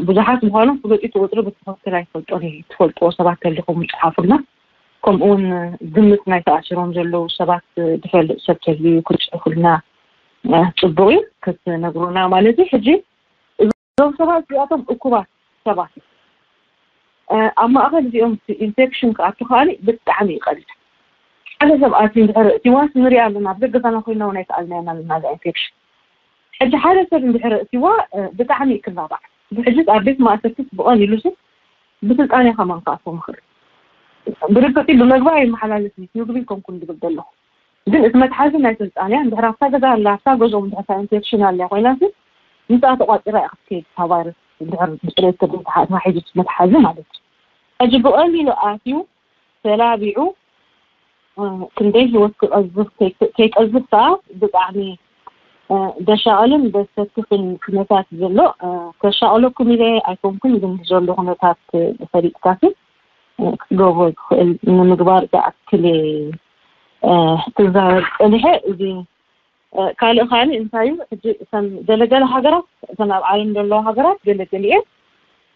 ብዙሓት ምዃኖም ፍሉጥ እዩ። እቲ ቁፅሪ ብትኽክል ኣይፈልጦን እየ። ትፈልጥዎ ሰባት ተሊኹም ይፅሓፉልና። ከምኡ እውን ግምት ናይ ተኣሲሮም ዘለዉ ሰባት ዝፈልጥ ሰብ ተልዩ ክትፅሕፉልና ፅቡቅ እዩ ክትነግሩና ማለት እዩ። ሕጂ እዞም ሰባት እዚኣቶም እኩባት ሰባት እዮም። ኣብ ማእኸል እዚኦም ኢንፌክሽን ክኣቱ ከኣሊ ብጣዕሚ ይቀልል። ሓደ ሰብ ኣትዩ እንድሕር እቲዋስ ንሪኣ ኣለና ኣብ ደገታና ኮይና እውን ኣይከኣልና ኢና ኣለና እዛ ኢንፌክሽን። ሕጂ ሓደ ሰብ እንድሕር እቲዋ ብጣዕሚ ይክላባዕ። ብሕጂ ኣብ ቤት ማእሰርትስ ብቐሊሉ ሲ ብስልጣን ኢኻ ማን ክኣትዎ ምኽእል። ብርግፂ ብመግቢ ኣይመሓላለፍ ምግቢ ይኮንኩን ዝብል ዘለኹ ግን እቲ መትሓዚ ናይ ስልጣን እያ። እንድሕር ኣብታ ገዛ ኣላ ኣብታ ገዝኦም እንድሕር ኢንፌክሽን ኣላ ኮይና ምስኣ ተቋፂራ እያ ክትከይድ እታ ቫይረስ እንድሕር ብፅሬት ተደይተሓእትካ ሒዙ መትሓዚ ማለት እዩ። ሕጂ ብቐሊሉ ኣትዩ ተላቢዑ ክንደይ ህይወት ክቀዝፍ ከይቀዝፍ ከዓ ብጣዕሚ ደሻቐልን ደሰክፍን ኩነታት ዘሎ ከሻቐለኩም ኢለ ኣይኮንኩን ግን ዘሎ ኩነታት ፈሊጥካሲ ክትገብሮ ዝኽእል ንምግባር ዝኣክል ክዛረብ ፀኒሐ። እዚ ካልእ ከዓኒ እንታይ እዩ ሕጂ እተን ገለገለ ሃገራት እተን ኣብ ዓለም ዘለዋ ሃገራት ገለገሊኤን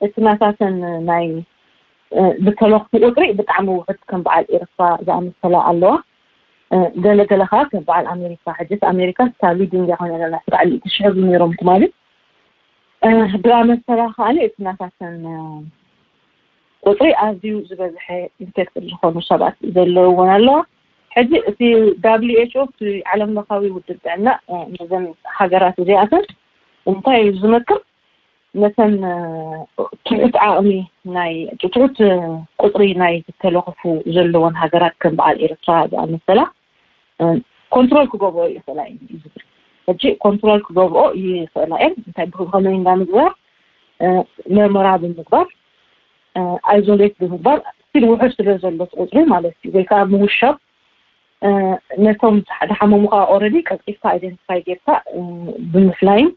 እቲ ናታተን ናይ ዝተለኽፉ ቁፅሪ ብጣዕሚ ውሑድ ከም በዓል ኤርትራ ዝኣመሰላ ኣለዋ። ገለገለ ከዓ ከም በዓል ኣሜሪካ ሕጂ ኣሜሪካ ስታብሊ ድንግያ ኮይነ ዘላ ስጋዕ ልእቲ ሽሕብ ነይሮም ትማሊ ብኣመሰላ ከዓኒ እቲ ናታተን ቁፅሪ ኣዝዩ ዝበዝሐ ኢንፌክትድ ዝኾኑ ሰባት ዘለውዎን ኣለዋ። ሕጂ እቲ ዳብሊው ኤች ኦ እቲ ዓለም ለኻዊ ውድብ ጥዕና ነዘን ሃገራት እዚኣተን እንታይ እዩ ዝመክር ነተን ትሑት ዓቕሚ ናይ ትሑት ቁፅሪ ናይ ዝተለኽፉ ዘለዎን ሃገራት ከም በዓል ኤርትራ ዝኣመሰላ ኮንትሮል ክገብሮ ይኽእላ እዩ ዝብል። ሕጂ ኮንትሮል ክገብርኦ ይኽእላ እየን። እንታይ ብኸመይ እንዳምግባር፣ ምርመራ ብምግባር፣ ኣይዞሌት ብምግባር፣ ስቲል ውሑድ ስለ ዘሎ ቁፅሪ ማለት እዩ። ወይ ከዓ ምውሻብ፣ ነቶም ዝሓመሙ ከዓ ኦረዲ ቀልጢፍካ ኣይደንቲፋይ ጌርካ ብምፍላይን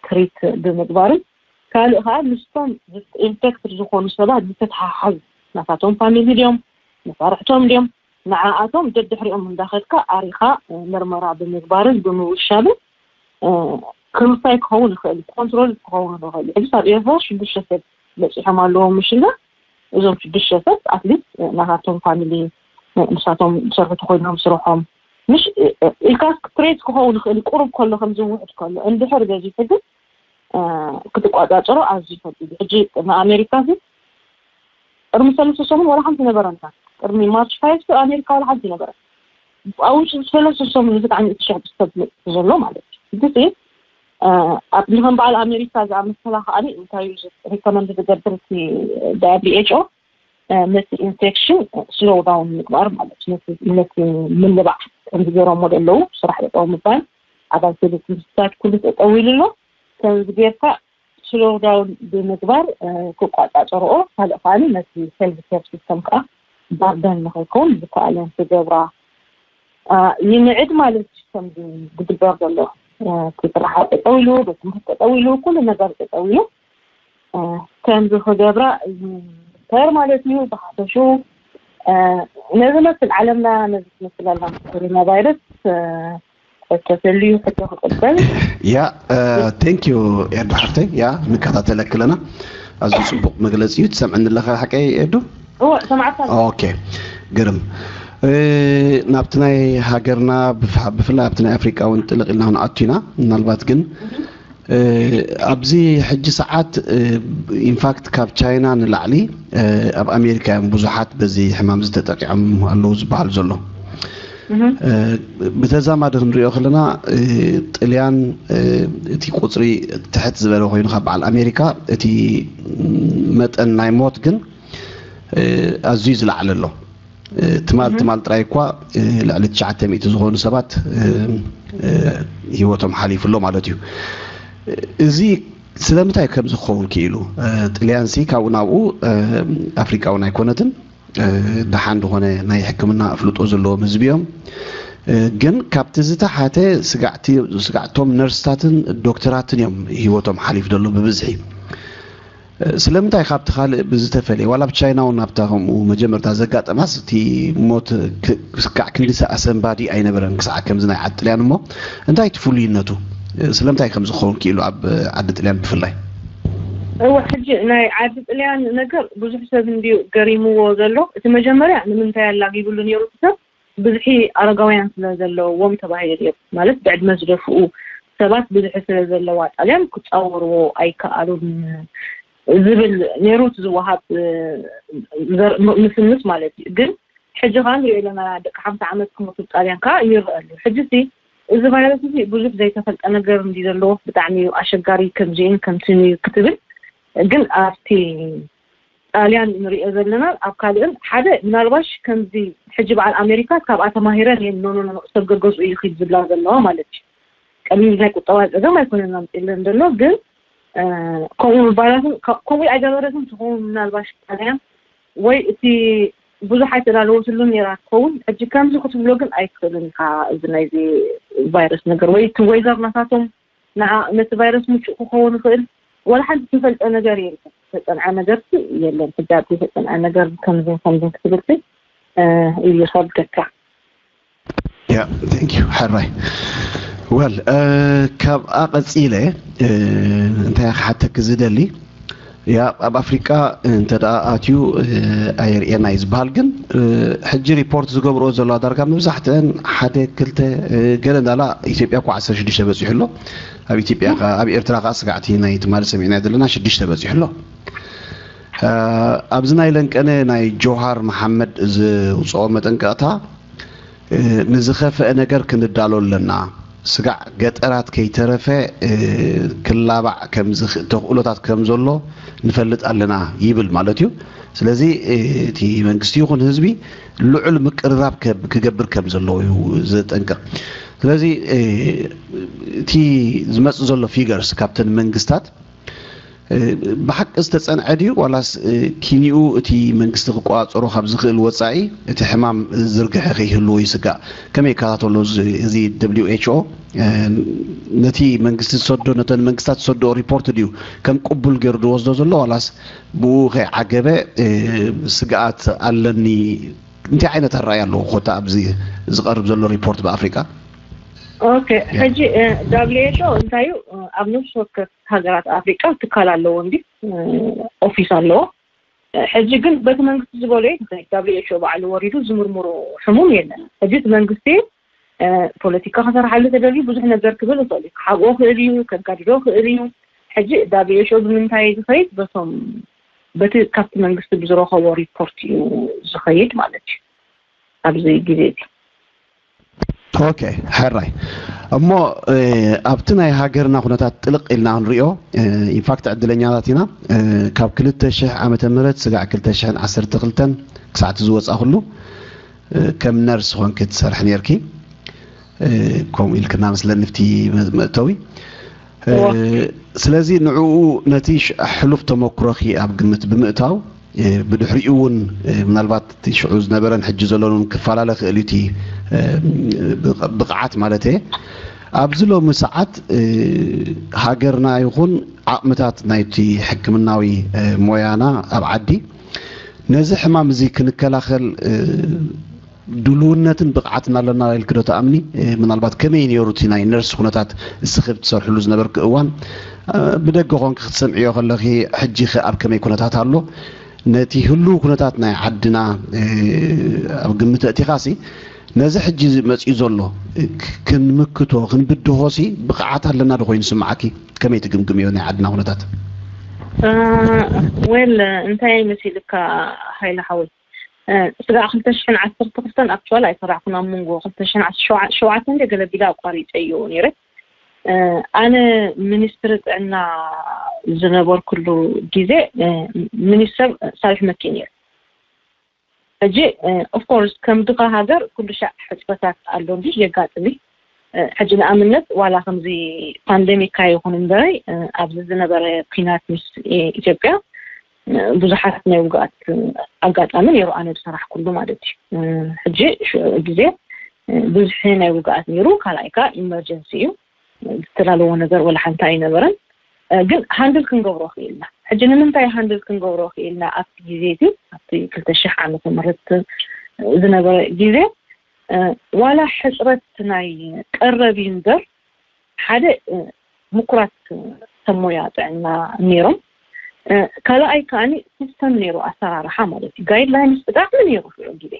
ትሪት ብምግባርን፣ ካልእ ከዓ ምስቶም ኢንፌክትድ ዝኾኑ ሰባት ዝተተሓሓዙ፣ ናታቶም ፋሚሊ ድዮም፣ መሳርሕቶም ድዮም፣ ንዓኣቶም ደድሕሪኦም እንዳኸድካ ኣሪኻ ምርመራ ብምግባርን ብምውሻብን፣ ክርሳይ ክኸውን ይኽእል፣ ኮንትሮል ክኸውን ይኽእል። ሕጂ ኣብ ኤርትራ ሽዱሽተ ሰብ በፂሖም ኣለዎም ምሽና። እዞም ሽዱሽተ ሰብ ኣትሊስት ናታቶም ፋሚሊ፣ ንሳቶም ዝሰርሑ ተኮይኖም ስርሖም፣ ምሽ ኢልካ ትሬት ክኸውን ይኽእል። ቁሩብ ከሎ ከም ዝውሕድ ከሎ፣ እንድሕር በዚሑ ግን ክትቋፃፀሮ ኣዝዩ ከቢድ። ሕጂ ንኣሜሪካ እዚ ቅድሚ ሰለስተ ሰሙን ዋላ ሓንቲ ነበረና። ቅድሚ ማርች ፋይፍ ኣሜሪካ ዋላ ሓንቲ ነበረ። ኣብኡ ሰለስተ ሰሙን ብጣዕሚ እቲ ሸብ ሰብ ዘሎ ማለት እዩ። እዚ ኣብ ንኸም በዓል ኣሜሪካ ዝኣመሰላ ከዓኒ እንታይ እዩ ሪኮመንድ ዝገብር እቲ ደብሊው ኤች ኦ፣ ነቲ ኢንፌክሽን ስሎው ዳውን ምግባር ማለት እዩ። ነቲ ምልባዕ ከምዚ ገይሮሞ ዘለዉ ስራሕ ጠጠው ምባል፣ ኣባል ሴቪክ ትምህርትታት ኩሉ ጠጠው ኢሉ ኣሎ። ከምዚ ጌርካ ስሎው ዳውን ብምግባር ክቋፃፀርኦ፣ ካልእ ከዓኒ ነቲ ሄልዝ ኬር ሲስተም ከዓ ባርደን ንኸይከውን ዝከኣለን ክገብራ ይምዕድ ማለት እዩ። ከምዚ ዝግበር ዘሎ እቲ ስራሕ ጠጠው ኢሉ፣ ቤት ትምህርቲ ጠጠው ኢሉ፣ ኩሉ ነገር ጠጠው ኢሉ ከምዚ ክገብራ ይምከር ማለት እዩ። ብሓፈሹ ነዚ መስል ዓለምና ነዚ ትመስል ኣላ ኮሮና ቫይረስ። ሕቶ ተልዩ ሕቶ ክቕበል። ያ ቴንክ ዩ ኤዱ ሓፍተይ። ያ ንከታተለኪ ኣለና። ኣዝዩ ፅቡቕ መግለፂ እዩ። ትሰምዕኒ ኣለኻ ሓቀይ ኤዱ? እወ ሰማዕካ። ኦኬ ግርም። ናብቲ ናይ ሃገርና ብፍላይ ኣብቲ ናይ ኣፍሪቃ እውን ጥልቕ ኢልና ክንኣቱ ኢና። ምናልባት ግን ኣብዚ ሕጂ ሰዓት ኢንፋክት ካብ ቻይና ንላዕሊ ኣብ ኣሜሪካ እዮም ብዙሓት በዚ ሕማም ዝተጠቂዖም ኣለዉ ዝበሃል ዘሎ። ብተዛማዲ ክንሪኦ ከለና ጥልያን እቲ ቁፅሪ ትሕት ዝበለ ኮይኑ ካብ በዓል ኣሜሪካ እቲ መጠን ናይ ሞት ግን ኣዝዩ ዝለዓለ ኣሎ። ትማል ትማል ጥራይ እኳ ልዕሊ ትሽዓተ ሚእቲ ዝኾኑ ሰባት ህይወቶም ሓሊፉ ኣሎ ማለት እዩ። እዚ ስለምንታይ ከምዚ ክኸውን ክኢሉ? ጥልያንሲ ካብኡ ናብኡ ኣፍሪቃውን ኣይኮነትን። ደሓን ዝኾነ ናይ ሕክምና ኣፍልጦ ዘለዎም ህዝቢ እዮም። ግን ካብቲ ዝተሓተ ስጋዕቶም ነርስታትን ዶክተራትን እዮም ህይወቶም ሓሊፉ ዘሎ ብብዝሒ። ስለምንታይ ካብቲ ካልእ ብዝተፈለየ ዋላ ኣብ ቻይና እውን ኣብታ ከምኡ መጀመርታ ዘጋጠማስ እቲ ሞት ክስካዕ ክንዲ ኣሰንባዲ ኣይነበረን ክሳዕ ከምዚ ናይ ዓዲ ጥልያን እሞ እንታይ እቲ ፍሉይነቱ? ስለምንታይ ከም ዝኸውን ክኢሉ ኣብ ዓዲ ጥልያን ብፍላይ? እወ ሕጂ ናይ ዓዲ ጥልያን ነገር ብዙሕ ሰብ እንድዩ ገሪምዎ ዘሎ። እቲ መጀመርያ ንምንታይ ኣላጊብሉ ነይሩ እቲ ሰብ ብዝሒ ኣረጋውያን ስለ ዘለዎም ተባሂሉ ነይሩ። ማለት ብዕድመ ዝደፍኡ ሰባት ብዝሒ ስለ ዘለዋ ጣልያን ክፃወርዎ ኣይከኣሉን ዝብል ነይሩ እቲ ዝወሃብ ምስምስ ማለት እዩ። ግን ሕጂ ከዓ ንሪኦ ኣለና ደቂ ሓምሳ ዓመት ክሞቱ ጣልያን ከዓ ይረአ ኣሎ። ሕጂ ሲ እዚ ቫይረስ እዚ ብዙሕ ዘይተፈልጠ ነገር እንዲ ዘለዎ ብጣዕሚ እዩ ኣሸጋሪ ከምዚኡን ከምትን እዩ ክትብል ግን ኣብቲ ጣልያን ንሪኦ ዘለና ኣብ ካልእን ሓደ ምናልባሽ ከምዚ ሕጂ በዓል ኣሜሪካ ካብኣ ተማሂረን እየን ኖኖኖ ሰብ ገገዝኡ እዩ ክድ ዝብላ ዘለዋ ማለት እዩ። ቀሊል ናይ ቁጠባ ፀገም ኣይኮነን ኣምፅለን ዘሎ ግን ከምኡ ምባላትን ከምኡ ኣይገበረትን ትኸውን ምናልባሽ ጣልያን ወይ እቲ ብዙሕ ኣይተዳለወትሉን ነራ ትኸውን። ሕጂ ከምዚ ክትብሎ ግን ኣይትኽእልን ኢኻ። እዚ ናይዚ ቫይረስ ነገር ወይ እቲ ወይዘር ናታቶም ንዓ ነቲ ቫይረስ ምቹእ ክኸውን ይኽእል። ዋላ ሓንቲ ዝፈልጠ ነገር የለን። ተፀንዐ ነገር የለን። ሕጂ ኣብ ዘይተፀንዐ ነገር ከምዚ ከምዚ ክትብል እዩ ይኸብደካ። ያ ቴንክ ዩ ሕራይ። ወል ካብኣ ቀፂለ እንታይ ክሓተክ ዝደሊ ያ ኣብ ኣፍሪቃ እንተ ደኣ ኣትዩ ኣየርእየና እዩ ዝበሃል ግን ሕጂ ሪፖርት ዝገብርኦ ዘለዋ ዳርጋ መብዛሕትአን ሓደ ክልተ ገለ እንዳላ ኢትዮጵያ እኳ ዓሰርተ ሽዱሽተ በፂሑ ኣሎ። ኣብ ኢትዮጵያ ኣብ ኤርትራ ከዓ ስጋዕቲ ናይ ትማሊ ሰሚዕና ዘለና ሽዱሽተ በፂሑ ኣሎ። ኣብዚ ናይ ለንቀነ ናይ ጆሃር መሓመድ ዝውፅኦ መጠንቀቕታ ንዝኸፍአ ነገር ክንዳሎ ኣለና። ስጋዕ ገጠራት ከይተረፈ ክላባዕ ተኽእሎታት ከም ዘሎ ንፈልጥ ኣለና ይብል ማለት እዩ። ስለዚ እቲ መንግስቲ ይኹን ህዝቢ ልዑል ምቅርራብ ክገብር ከም ዘለዎ እዩ ዘጠንቅቕ። ስለዚ እቲ ዝመፅእ ዘሎ ፊገርስ ካብተን መንግስታት ብሓቂ ዝተፀንዐ ድዩ ዋላስ ኪኒኡ እቲ መንግስቲ ክቆፃፀሮ ካብ ዝኽእል ወፃኢ እቲ ሕማም ዝርግሐ ከይህልዎ ይስጋእ? ከመይ ይከታተሎ እዚ ደብሊው ኤች ኦ? ነቲ መንግስቲ ዝሰዶ ነተን መንግስታት ዝሰድኦ ሪፖርት ድዩ ከም ቅቡል ገይሩ ዝወስዶ ዘሎ ዋላስ ብኡ ከይዓገበ ስግኣት ኣለኒ? እንታይ ዓይነት ኣረኣእያ ኣለዎ ኮታ ኣብዚ ዝቐርብ ዘሎ ሪፖርት ብኣፍሪቃ? ኦኬ፣ ሕጂ ደብሊው ኤች ኦ እንታይ እዩ? ኣብ ነፍሲ ወከፍ ሃገራት ኣፍሪቃ ትካል ኣለዎ እንዲ ኦፊስ ኣለዎ። ሕጂ ግን በቲ መንግስቲ ዝበሎ እዩ ትኽእል። ደብሊው ኤች ኦ ባዕሉ ወሪዱ ዝምርምሮ ሕሙም የለን። ሕጂ እቲ መንግስቲ ፖለቲካ ክሰርሓሉ ተደልዩ ብዙሕ ነገር ክብል ይኽእል እዩ። ክሓብኦ ክእል እዩ፣ ከጋድዶ ክእል እዩ። ሕጂ ደብሊው ኤች ኦ ብምንታይ ዝኸይድ? በቶም በቲ ካብቲ መንግስቲ ብዝረኸቦ ሪፖርት እዩ ዝኸይድ ማለት እዩ ኣብዚ ግዜ እዚ። ኦኬ፣ ሕራይ እሞ ኣብቲ ናይ ሃገርና ኩነታት ጥልቕ ኢልና ክንሪኦ ኢንፋክት ዕድለኛታት ኢና። ካብ ክልተ ሽሕ ዓመተ ምህረት ስጋዕ ክልተ ሽሕን ዓሰርተ ክልተን ክሳዕ እቲ ዝወፃ ኩሉ ከም ነርስ ኮንኪ ትሰርሒ ነርኪ። ከምኡ ኢልክና መስለኒ ኣብቲ መእተዊ። ስለዚ ንዕኡ ነቲ ሕሉፍ ተመክሮኺ ኣብ ግምት ብምእታው ብድሕሪኡ እውን ምናልባት እቲ ሽዑ ዝነበረን ሕጂ ዘሎን እውን ክፈላለ ክእል እዩ እቲ ብቕዓት ማለት እየ። ኣብዚ ሎሚ ሰዓት ሃገርና ይኹን ዓቕምታት ናይቲ ሕክምናዊ ሞያና ኣብ ዓዲ ነዚ ሕማም እዚ ክንከላኸል ድልውነትን ብቕዓትን ኣለና ኢልኪ ዶ ትኣምኒ? ምናልባት ከመይ ነይሩ እቲ ናይ ነርስ ኩነታት እስኺ ብትሰርሕሉ ዝነበርኪ እዋን ብደገ ኮንኪ ክትሰምዕዮ ከለኺ ሕጂ ኸ ኣብ ከመይ ኩነታት ኣሎ? ነቲ ህሉው ኩነታት ናይ ዓድና ኣብ ግምት ኣእቲኻሲ ነዚ ሕጂ መፅኡ ዘሎ ክንምክቶ ክንብድሆሲ ብቕዓት ኣለና ዶ ኮይኑ ስምዓኪ? ከመይ ትግምግምዮ ናይ ዓድና ኩነታት? ዌል እንታይ መሲልካ ሃይለ ሓወይ? ስጋዕ ክልተ ሽሕን ዓሰርተ ክልተን ኣክቹዋል ኣይሰራሕኩን። ኣብ መንጎ ክልተ ሽሕን ሸውዓተን ገለ ቢላ ኣቋሪፀዮ ነይረ። ኣነ ሚኒስትሪ ጥዕና ዝነበርኩሉ ግዜ ሚኒስትር ሳልሕ መኪ ነይሩ። ሕጂ ኦፍኮርስ ከም ድኻ ሃገር ኩሉ ሻዕ ሕፅረታት ኣሎ እንዲ የጋጥም እዩ። ሕጂ ንኣብነት ዋላ ከምዚ ፓንደሚካ ይኹን እምበረይ ኣብዚ ዝነበረ ኩናት ምስ ኢትዮጵያ ብዙሓት ናይ ውግኣት ኣጋጣሚ ነይሩ ኣነ ዝሰራሕኩሉ ማለት እዩ። ሕጂ ሽዑ ግዜ ብዙሒ ናይ ውግኣት ነይሩ። ካልኣይ ከዓ ኢመርጀንሲ እዩ። ዝተላለዎ ነገር ወላ ሓንቲ ኣይነበረን። ግን ሃንድል ክንገብሮ ክኢልና። ሕጂ ንምንታይ ሃንድል ክንገብሮ ክኢልና ኣብቲ ግዜ እቲ ኣብቲ ክልተ ሽሕ ዓመተ ምህረት ዝነበረ ግዜ ዋላ ሕፅረት ናይ ቀረብ እዩ እምበር ሓደ ምኩራት ሰብ ሞያ ጥዕና ነይሮም። ካልኣይ ከዓኒ ሲስተም ነይሩ ኣሰራርሓ ማለት እዩ። ጋይድላይንስ ብጣዕሚ ነይሩ ሽዑ ግዜ።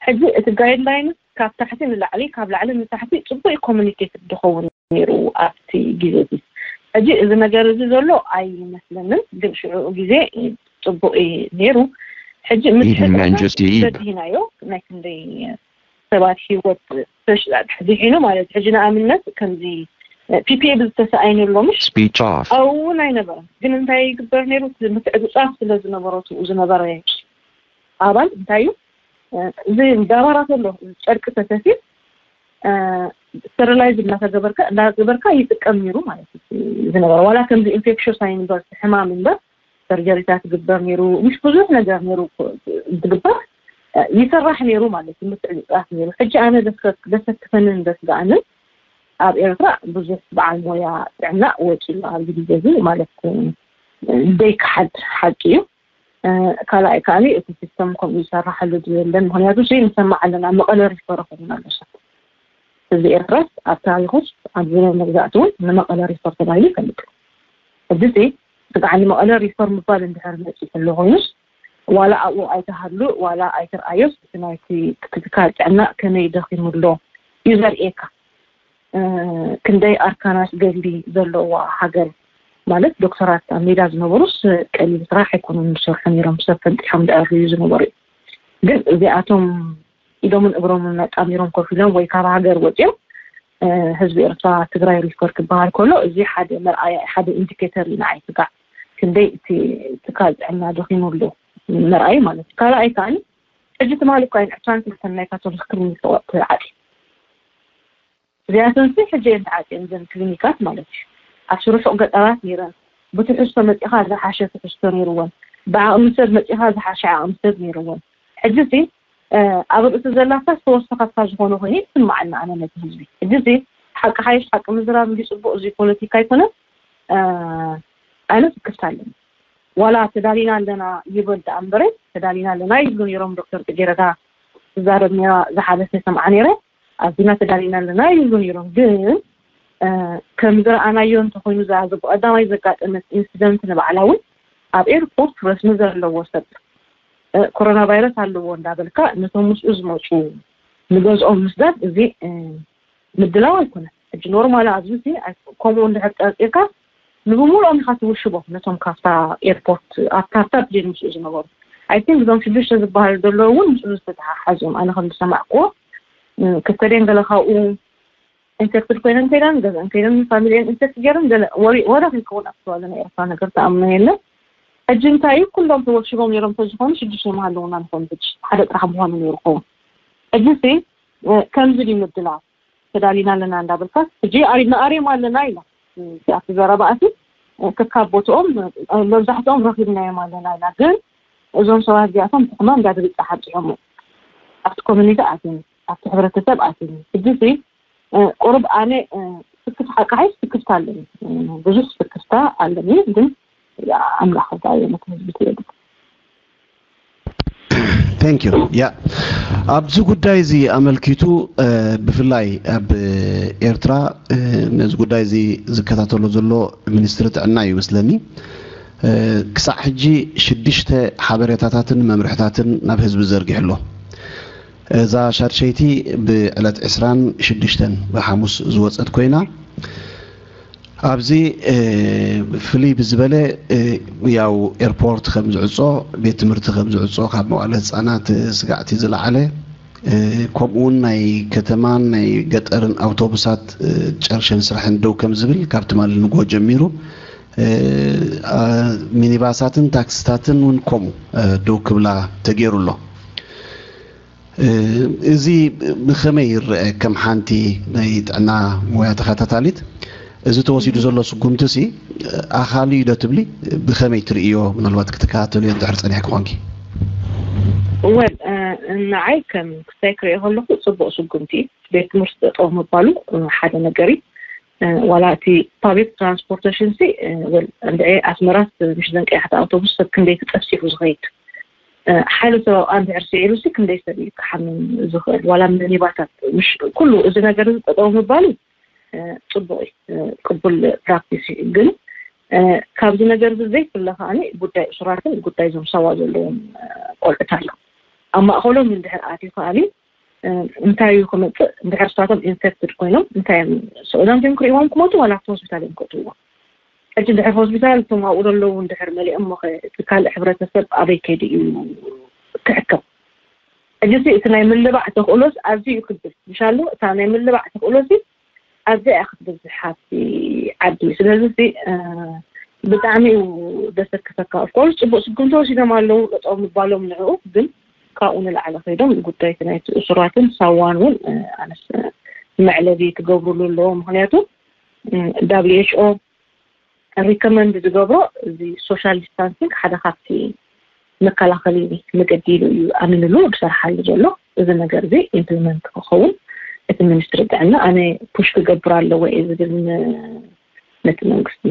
ሕጂ እቲ ጋይድላይንስ ካብ ታሕቲ ንላዕሊ ካብ ላዕሊ ንታሕቲ ፅቡቅ ኮሚኒኬት ዝኸውን ነይሩ ኣብቲ ግዜ እዚ። ሕጂ እዚ ነገር እዚ ዘሎ ኣይመስለንን፣ ግን ሽዑ ግዜ ፅቡቅ እዩ ነይሩ። ሕጂ ምስ Even ሕፅረትና Manchester Eve. በዲህናዮ ናይ ክንደይ ሰባት ህይወት ተሽ- ድሒኑ ማለት ሕጂ ንኣብነት ከምዚ ፒፒኤ ብዝተሰኣይነሎም Speech off. ኣብኡ እውን ኣይነበረን። ግን እንታይ ይግበር ነይሩ? እቲ ምትዕፅፃፍ ስለ ዝነበሮ ትኡ ዝነበረ ኣባል እንታይ እዩ እዚ ዳባራት ኣሎ ጨርቂ ተሰፊ ስተሪላይዝ እናተገበርካ እናገበርካ ይጥቀም ነይሩ ማለት እዩ ዝነበረ። ዋላ ከምዚ ኢንፌክሽስ ኣይንበር ሕማም እምበር ሰርጀሪታት ዝግበር ነይሩ፣ ምሽ ብዙሕ ነገር ነይሩ ዝግበር ይሰራሕ ነይሩ ማለት እዩ። ምትዕፅፃፍ ነይሩ። ሕጂ ኣነ ዘሰክፈንን ዘስጋኣንን ኣብ ኤርትራ ብዙሕ በዓል ሞያ ጥዕና ወፂ ኣሎ ኣብዚ ግዜ እዚ ማለት ዘይከሓድ ሓቂ እዩ። ካልኣይ ከዓኒ እቲ ሲስተም ከምኡ ይሰራሓሉ ድዩ የለን። ምክንያቱ ሲ ንሰማዕ ኣለና መቐለ ሪፈር ኾይና ኣለሻት ህዝቢ ኤርትራስ ኣብ ታሪኹስ ኣብ ዘመን መግዛእቲ እውን ንመቐለ ሪፈር ተባሂሉ ይፈልጥ። ሕጂ ሲ ስጋዕ ንመቐለ ሪፈር ምባል እንድሕር መፂ ከሎ ኮይኑስ ዋላ ኣብኡ ኣይተሃሉ ዋላ ኣይትርኣዮስ እቲ ናይቲ ትካል ጥዕና ከመይ ደኺሙ ኣሎ እዩ ዘርእየካ። ክንደይ ኣርካናት ገድሊ ዘለዋ ሃገር ማለት ዶክተራት ኣብ ሜዳ ዝነበሩስ ቀሊል ስራሕ ኣይኮኑን ዝሰርሑ ነይሮም። ሰብ ፈንጢሖም ዝዕርዩ ዝነበሩ እዩ። ግን እዚኣቶም ኢዶምን እግሮምን ኣጣሚሮም ኮፍ ኢሎም ወይ ካብ ሃገር ወፂኦም ህዝቢ ኤርትራ ትግራይ ሪፈር ክበሃል ከሎ እዚ ሓደ መርኣያ ሓደ ኢንዲኬተር እዩ ንዓይ ስጋዕ ክንደይ እቲ ትካል ጥዕና ደኺሙ ኣሎ ምርኣይ ማለት እዩ። ካልኣይ ከዓኒ ሕጂ ትማሊ እኳ እየን ዕስራን ክልተን ናይ ካቶሊክ ክሊኒክ ተዋ- ተዓፅየን። እዚኣተን ሲ ሕጂ እየን ተዓፅየን እዘን ክሊኒካት ማለት እዩ። ኣብቲ ርሑቕ ገጠራት ነይረን ብትሕዝቶ መፂኻ ዝሓሸ ትሕዝቶ ነይርወን፣ ብዓቕሚ ሰብ መፂኻ ዝሓሸ ዓቕሚ ሰብ ነይርወን። ሕጂ ሲ ኣብ ርእሲ ዘላካ ዝተወሰኸትካ ዝኾነ ኮይኑ ይስማዓኒ ኣነ ነቲ ህዝቢ። ሕጂ ሲ ሓቂ ሓይሽ ሓቂ ምዝራብ እንዲ ፅቡቕ እዚ ፖለቲካ ኣይኮነን። ኣነ ትክፍት ኣለኒ ዋላ ተዳሊና ኣለና ይበል ደኣ እምበረ ተዳሊና ኣለና ይብሉ ነይሮም። ዶክተር ፅጌረዳ ትዛረብ ነይራ ዝሓለፈ ሰምዓ ነይረ። ኣዚና ተዳሊና ኣለና ይብሉ ነይሮም። ግን ከም ዝረኣናዮ እንተኮይኑ እዛ ብቀዳማይ ዘጋጠመት ኢንሲደንት ንባዕላ እውን ኣብ ኤርፖርት ረስሚ ዘለዎ ሰብ ኮሮና ቫይረስ ኣለዎ እንዳበልካ ነቶም ምስኡ ዝመፁ ንገዝኦም ምስዳድ እዚ ምድላው ኣይኮነን። ሕጂ ኖርማል ኣብዚ እዚ ኣይ- ከምኡ እንድሕር ጠርጢርካ ንብሙሉኦም ኢኻ ትውሽቦም ነቶም ካብታ ኤርፖርት ኣብ ካርታ ፕሌን ምስኡ ዝነበሩ ኣይ ቲንክ እዞም ሽዱሽተ ዝበሃሉ ዘለዉ እውን ምስኡ ዝተተሓሓዙ እዮም። ኣነ ከም ዝሰማዕክዎ ክልተ ደን ገለ ካብኡ ኢንፌክትድ ኮይነን ከይዳን ገዝአን ከይደን ፋሚሊየን ኢንፌክት ገይረን ገለ ወሪ ወረ ከይከውን ኣብተዋለ ናይ ኤርትራ ነገር ተኣምኖ የለን። ሕጂ እንታይ እዩ ኩሎም ተወሽቦም ነይሮም ተዝኾኑ ሽዱሽተ መሃለውና ንኾኑ ሕጂ ሓደ ጥራሕ ምዃኑ ነይሩ ኸውን። ሕጂ ሲ ከምዚ ድዩ ምድላው ተዳሊና ኣለና እንዳበልካ ሕጂ ኣሪ- ንኣርዮም ኣለና ኢላ ኣብቲ ዘረባ እቲ ከካብ ቦትኦም መብዛሕትኦም ረኺብናዮም ኣለና ኢላ። ግን እዞም ሰባት እዚኣቶም ሕማም ዳግሪፃ ሓብፂሖም ኣብቲ ኮሚኒቲ ኣትኒ ኣብቲ ሕብረተሰብ ኣትኒ ሕጂ ሲ ቁሩብ ኣነ ስክፍ ሓቃሓይ ስክፍታ ኣለኒ። ብዙሕ ስክፍታ ኣለኒ ግን ኣምላኽ ከዛየመት ህዝቢ ትየዱ። Thank you. ያ ኣብዚ ጉዳይ እዚ ኣመልኪቱ ብፍላይ ኣብ ኤርትራ ነዚ ጉዳይ እዚ ዝከታተሎ ዘሎ ሚኒስትሪ ጥዕና እዩ መስለኒ። ክሳዕ ሕጂ ሽዱሽተ ሓበሬታታትን መምርሕታትን ናብ ህዝቢ ዘርጊሑ ኣሎ። እዛ ሻድሸይቲ ብዕለት ዕስራን ሽዱሽተን ብሓሙስ ዝወፀት ኮይና ኣብዚ ፍልይ ብዝበለ ያው ኤርፖርት ከም ዝዕፆ፣ ቤት ትምህርቲ ከም ዝዕፆ፣ ካብ መዋእለ ህፃናት ስጋዕቲ ዝለዓለ ከምኡ እውን ናይ ከተማን ናይ ገጠርን ኣውቶቡሳት ጨርሸን ስራሕን ደው ከም ዝብል ካብ ትማሊ ንግሆ ጀሚሩ ሚኒባሳትን ታክስታትን እውን ከምኡ ደው ክብላ ተገይሩ ኣሎ። እዚ ብኸመይ ይረአ ከም ሓንቲ ናይ ጥዕና ሞያ ተኸታታሊት? እዚ ተወሲዱ ዘሎ ስጉምቲ ሲ ኣኻሊ ዶ ትብሊ? ብኸመይ ትርእዮ? ምናልባት ክትከታተልዮ እንድሕር ጸኒሕኪ ኮንኪ። እወን ንዓይ ከም ክስታይ ክሪኦ ከለኹ ጽቡቕ ስጉምቲ እዩ። ቤት ትምህርቲ ጠጠው ምባሉ ሓደ ነገር እዩ። ዋላ እቲ ፓብሊክ ትራንስፖርቴሽን ሲ ወል እንድዒ ኣስመራስ ምሽ ዘን ቀያሕቲ ኣውቶቡስ ሰብ ክንደይ ክጠፍሲፉ ዝኸይድ ሓደ ሰብ ኣብኣ እንድሕር ስዒሩ ሲ ክንደይ ሰብ እዩ ክሓምም ዝኽእል ዋላ ሚኒባታት ምሽ ኩሉ እዚ ነገር እዚ ጠጠው ምባሉ ፅቡቅ እዩ ቅቡል ፕራክቲስ እዩ ግን ካብዚ ነገር እዚ ዘይፍለ ከዓኒ ጉዳይ እሱራትን ጉዳይ ዞም ሳዋ ዘለዎም ቆልዑት ኣሎ ኣብ ማእኸሎም እንድሕር ኣትዩ ከዓኒ እንታይ እዩ ክመፅእ እንድሕር ሳቶም ኢንፌክትድ ኮይኖም እንታይ እዮም ስዑዳን እዮም ክርእዎም ክመቱ ዋላ ኣብቲ ሆስፒታል እዮም ክእትዎ ሕጂ እንድሕር ሆስፒታል እቶም ኣብኡ ዘለዉ እንድሕር መሊኦም ሞ እቲ ካልእ ሕብረተሰብ ኣበይ ከይዱ እዩ ክሕከም ሕጂ እቲ ናይ ምልባዕ ተኽእሎስ ኣዝዩ እዩ ክብል ምሻሉ እታ ናይ ምልባዕ ተኽእሎሲ ኣዝያ እያ ክትበዝሕ ኣብቲ ዓዲ ስለዚ ብጣዕሚ እዩ ደሰክሰካ ኦፍኮርስ ፅቡቅ ስጉምቲ ወሲዶም ኣለዉ ጠጠው ምባሎም ንዕኡ ግን ካብኡ ንላዕሊ ከይዶም ጉዳይ ናይቲ እሱራትን ሳዋን እውን ኣነስ መዕለቢ ክገብሩሉ ኣለዎ ምክንያቱ ዳብሊው ኤች ኦ ሪኮመንድ ዝገብሮ እዚ ሶሻል ዲስታንሲንግ ሓደ ካብቲ መከላኸሊ መገዲ ኢሉ እዩ ኣሚንሉ ዝሰርሓሉ ዘሎ እዚ ነገር እዚ ኢምፕሊመንት ክኸውን እቲ ሚኒስትሪ ጥዕና ኣነ ፑሽ ክገብር ኣለዎ እየ ዝብል ነቲ መንግስቲ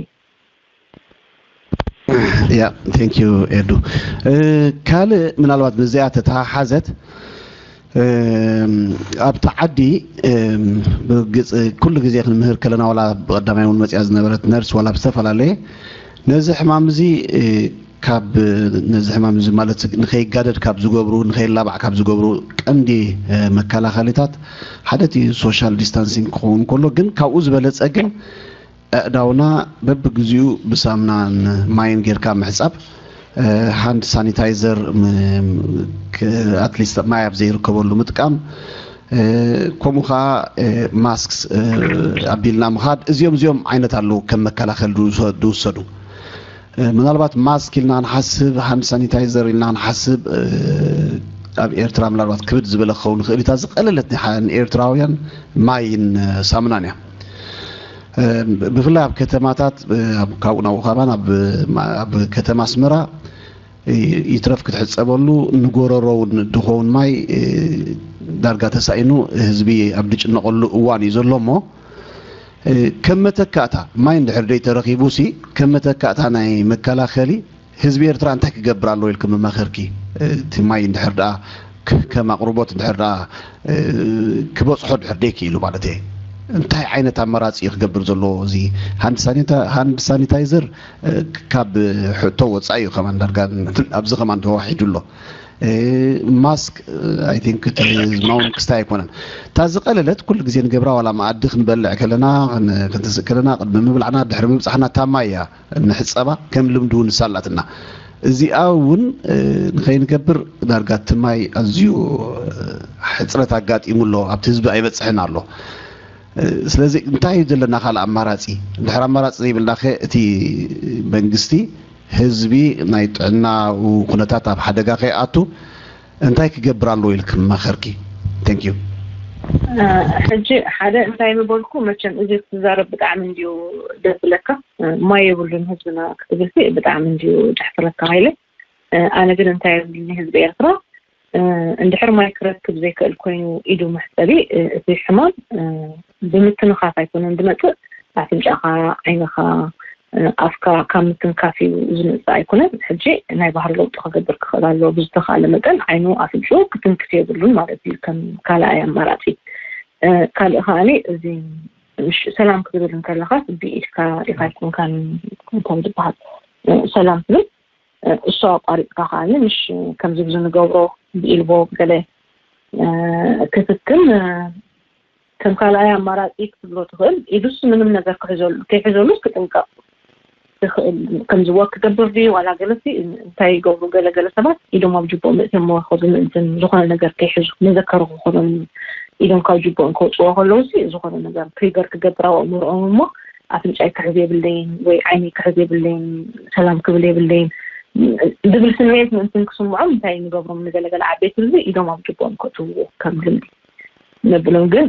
ያ ቴንክ ዩ ኤዱ ካልእ ምናልባት ምስዚኣ ተተሓሓዘት ኣብቲ ዓዲ ብግፅ ኩሉ ግዜ ክንምህር ከለና ዋላ ብቀዳማይ እውን መፅያ ዝነበረት ነርስ ዋላ ብዝተፈላለየ ነዚ ሕማም እዚ ካብ ነዚ ሕማም እዚ ማለት ንከይጋደድ ካብ ዝገብሩ ንከይላባዕ ካብ ዝገብሩ ቀንዲ መከላኸሊታት ሓደ እቲ ሶሻል ዲስታንሲንግ ክኸውን ከሎ ግን ካብኡ ዝበለፀ ግን ኣእዳውና በብግዚኡ ብሳምናን ማይን ጌርካ ምሕፃብ ሃንድ ሳኒታይዘር ኣትሊስት ማይ ኣብ ዘይርከበሉ ምጥቃም ከምኡ ከዓ ማስክስ ኣቢልና ምኻድ እዚኦም እዚኦም ዓይነት ኣለዉ ከም መከላኸል ዝውሰዱ ምናልባት ማስክ ኢልና ንሓስብ፣ ሃንድ ሳኒታይዘር ኢልና ንሓስብ፣ ኣብ ኤርትራ ምናልባት ክብድ ዝበለ ክኸውን ይኽእል እዩ። እታ ዝቐለለት ንኤርትራውያን ማይን ሳሙናን እያ። ብፍላይ ኣብ ከተማታት፣ ካብኡ ናብኡ ከማን ኣብ ከተማ ኣስመራ ይትረፍ ክትሕጸበሉ፣ ንጎረሮ እውን ድኸውን ማይ ዳርጋ ተሳኢኑ ህዝቢ ኣብ ዝጭነቐሉ እዋን እዩ ዘሎ። እሞ ከም መተካእታ ማይ እንድሕር ደይ ተረኺቡ ሲ፣ ከም መተካእታ ናይ መከላኸሊ ህዝቢ ኤርትራ እንታይ ክገብር ኣለዎ ኢልኩም መመኸርኪ? እቲ ማይ እንድሕር ደኣ ከም ኣቕርቦት እንድሕር ደኣ ክበጽሖ እንድሕር ደይ ክኢሉ ማለት እየ፣ እንታይ ዓይነት ኣማራጺ እዩ ክገብር ዘለዎ? እዚ ሃንድ ሳኒታይዘር ካብ ሕቶ ወጻኢ እዩ ከማን ዳርጋ ኣብዚ ከማን ተዋሒዱ ኣሎ። ማስክ ኣይ ቲንክ እቲ ህዝብና እውን ክስታይ ኣይኮነን። እታ ዝቐለለት ኩሉ ግዜ ንገብራ ዋላ መኣዲ ክንበልዕ ከለና፣ ክንትስእ ከለና፣ ቅድሚ ምብላዕና ድሕሪ ምብፃሕና እታ ማይ እያ ንሕፀባ፣ ከም ልምዲ እውን ንሳላትና። እዚኣ እውን ንኸይንገብር ዳርጋ እቲ ማይ ኣዝዩ ሕፅረት ኣጋጢሙ ኣሎ፣ ኣብቲ ህዝቢ ኣይበፅሕን ኣሎ። ስለዚ እንታይ እዩ ዘለና ካልእ ኣማራፂ? ድሕሪ ኣማራፂ ዘይብልና ከ እቲ መንግስቲ ህዝቢ ናይ ጥዕናኡ ኩነታት ኣብ ሓደጋ ከይኣቱ እንታይ ክገብር ኣለዎ ኢልክ መኸርኪ? Thank you። ሕጂ ሓደ እንታይ ምበልኩ፣ መቸም እዚ ትዛረብ ብጣዕሚ እንዲዩ ደብለካ። ማይ የብሉን ህዝብና ክትብል ብጣዕሚ እንዲዩ ደሕፍረካ ሃይለ። ኣነ ግን እንታይ የብሉኒ ህዝቢ ኤርትራ እንድሕር ማይ ክረክብ ዘይክእል ኮይኑ ኢዱ መሕጸቢ፣ እቲ ሕማም ብምትንኻፍ ኣይኮነን ዝመጽእ፣ ኣፍንጫኻ፣ ዓይንኻ፣ ኣፍካ ካብ ምትንካፍ እዩ ዝመጽእ ኣይኮነን። ሕጂ ናይ ባህሪ ለውጢ ክገብር ክኽእል ኣለዎ። ብዝተኻእለ መጠን ዓይኑ ኣፍንጭኡ ክትንክፍ የብሉን ማለት እዩ ከም ካልኣይ ኣማራጺ። ካልእ ከኣኒ እዚ ምሽ ሰላም ክትብል እንከለኻስ ብኢድካ ኢኻ ኣይኮንካን እንታይ ዝበሃል ሰላም ትብል እሱ ኣቋሪፅካ ከዓኒ ምሽ ከምዚ ብዚ ንገብሮ ብኢልቦ ገለ ክትክን ከም ካልኣይ ኣማራፂ ክትብሎ ትኽእል። ኢዱስ ምንም ነገር ክሕዘሉ ከይሕዘሉስ ክጥንቀቕ ትኽእል። ከምዚ ወክ ክገብር ድዩ ዋላ ገለሲ እንታይ ይገብሩ ገለ ገለ ሰባት ኢዶም ኣብ ጅቦ ምእትሞ ከዚ ምእንትን ዝኾነ ነገር ከይሕዙ መዘከሪ ክኾኖም ኢዶም ካብ ጅቦኦም ከውፅዎ ከለውሲ ዝኾነ ነገር ትሪገር ክገብር ኣብ ኣእምሮኦም እሞ ኣፍንጫይ ክሕዝ የብለይን ወይ ዓይነይ ክሕዝ የብለይን ሰላም ክብል የብለይን ዝብል ስምዒት ምእንትን ክስምዖም እንታይ ንገብሮም ንገለገለ ዓበይቲ ህዝቢ ኢዶም ኣብ ጅቦኦም ከእትውዎ ከም ልምዲ ነብሎም ግን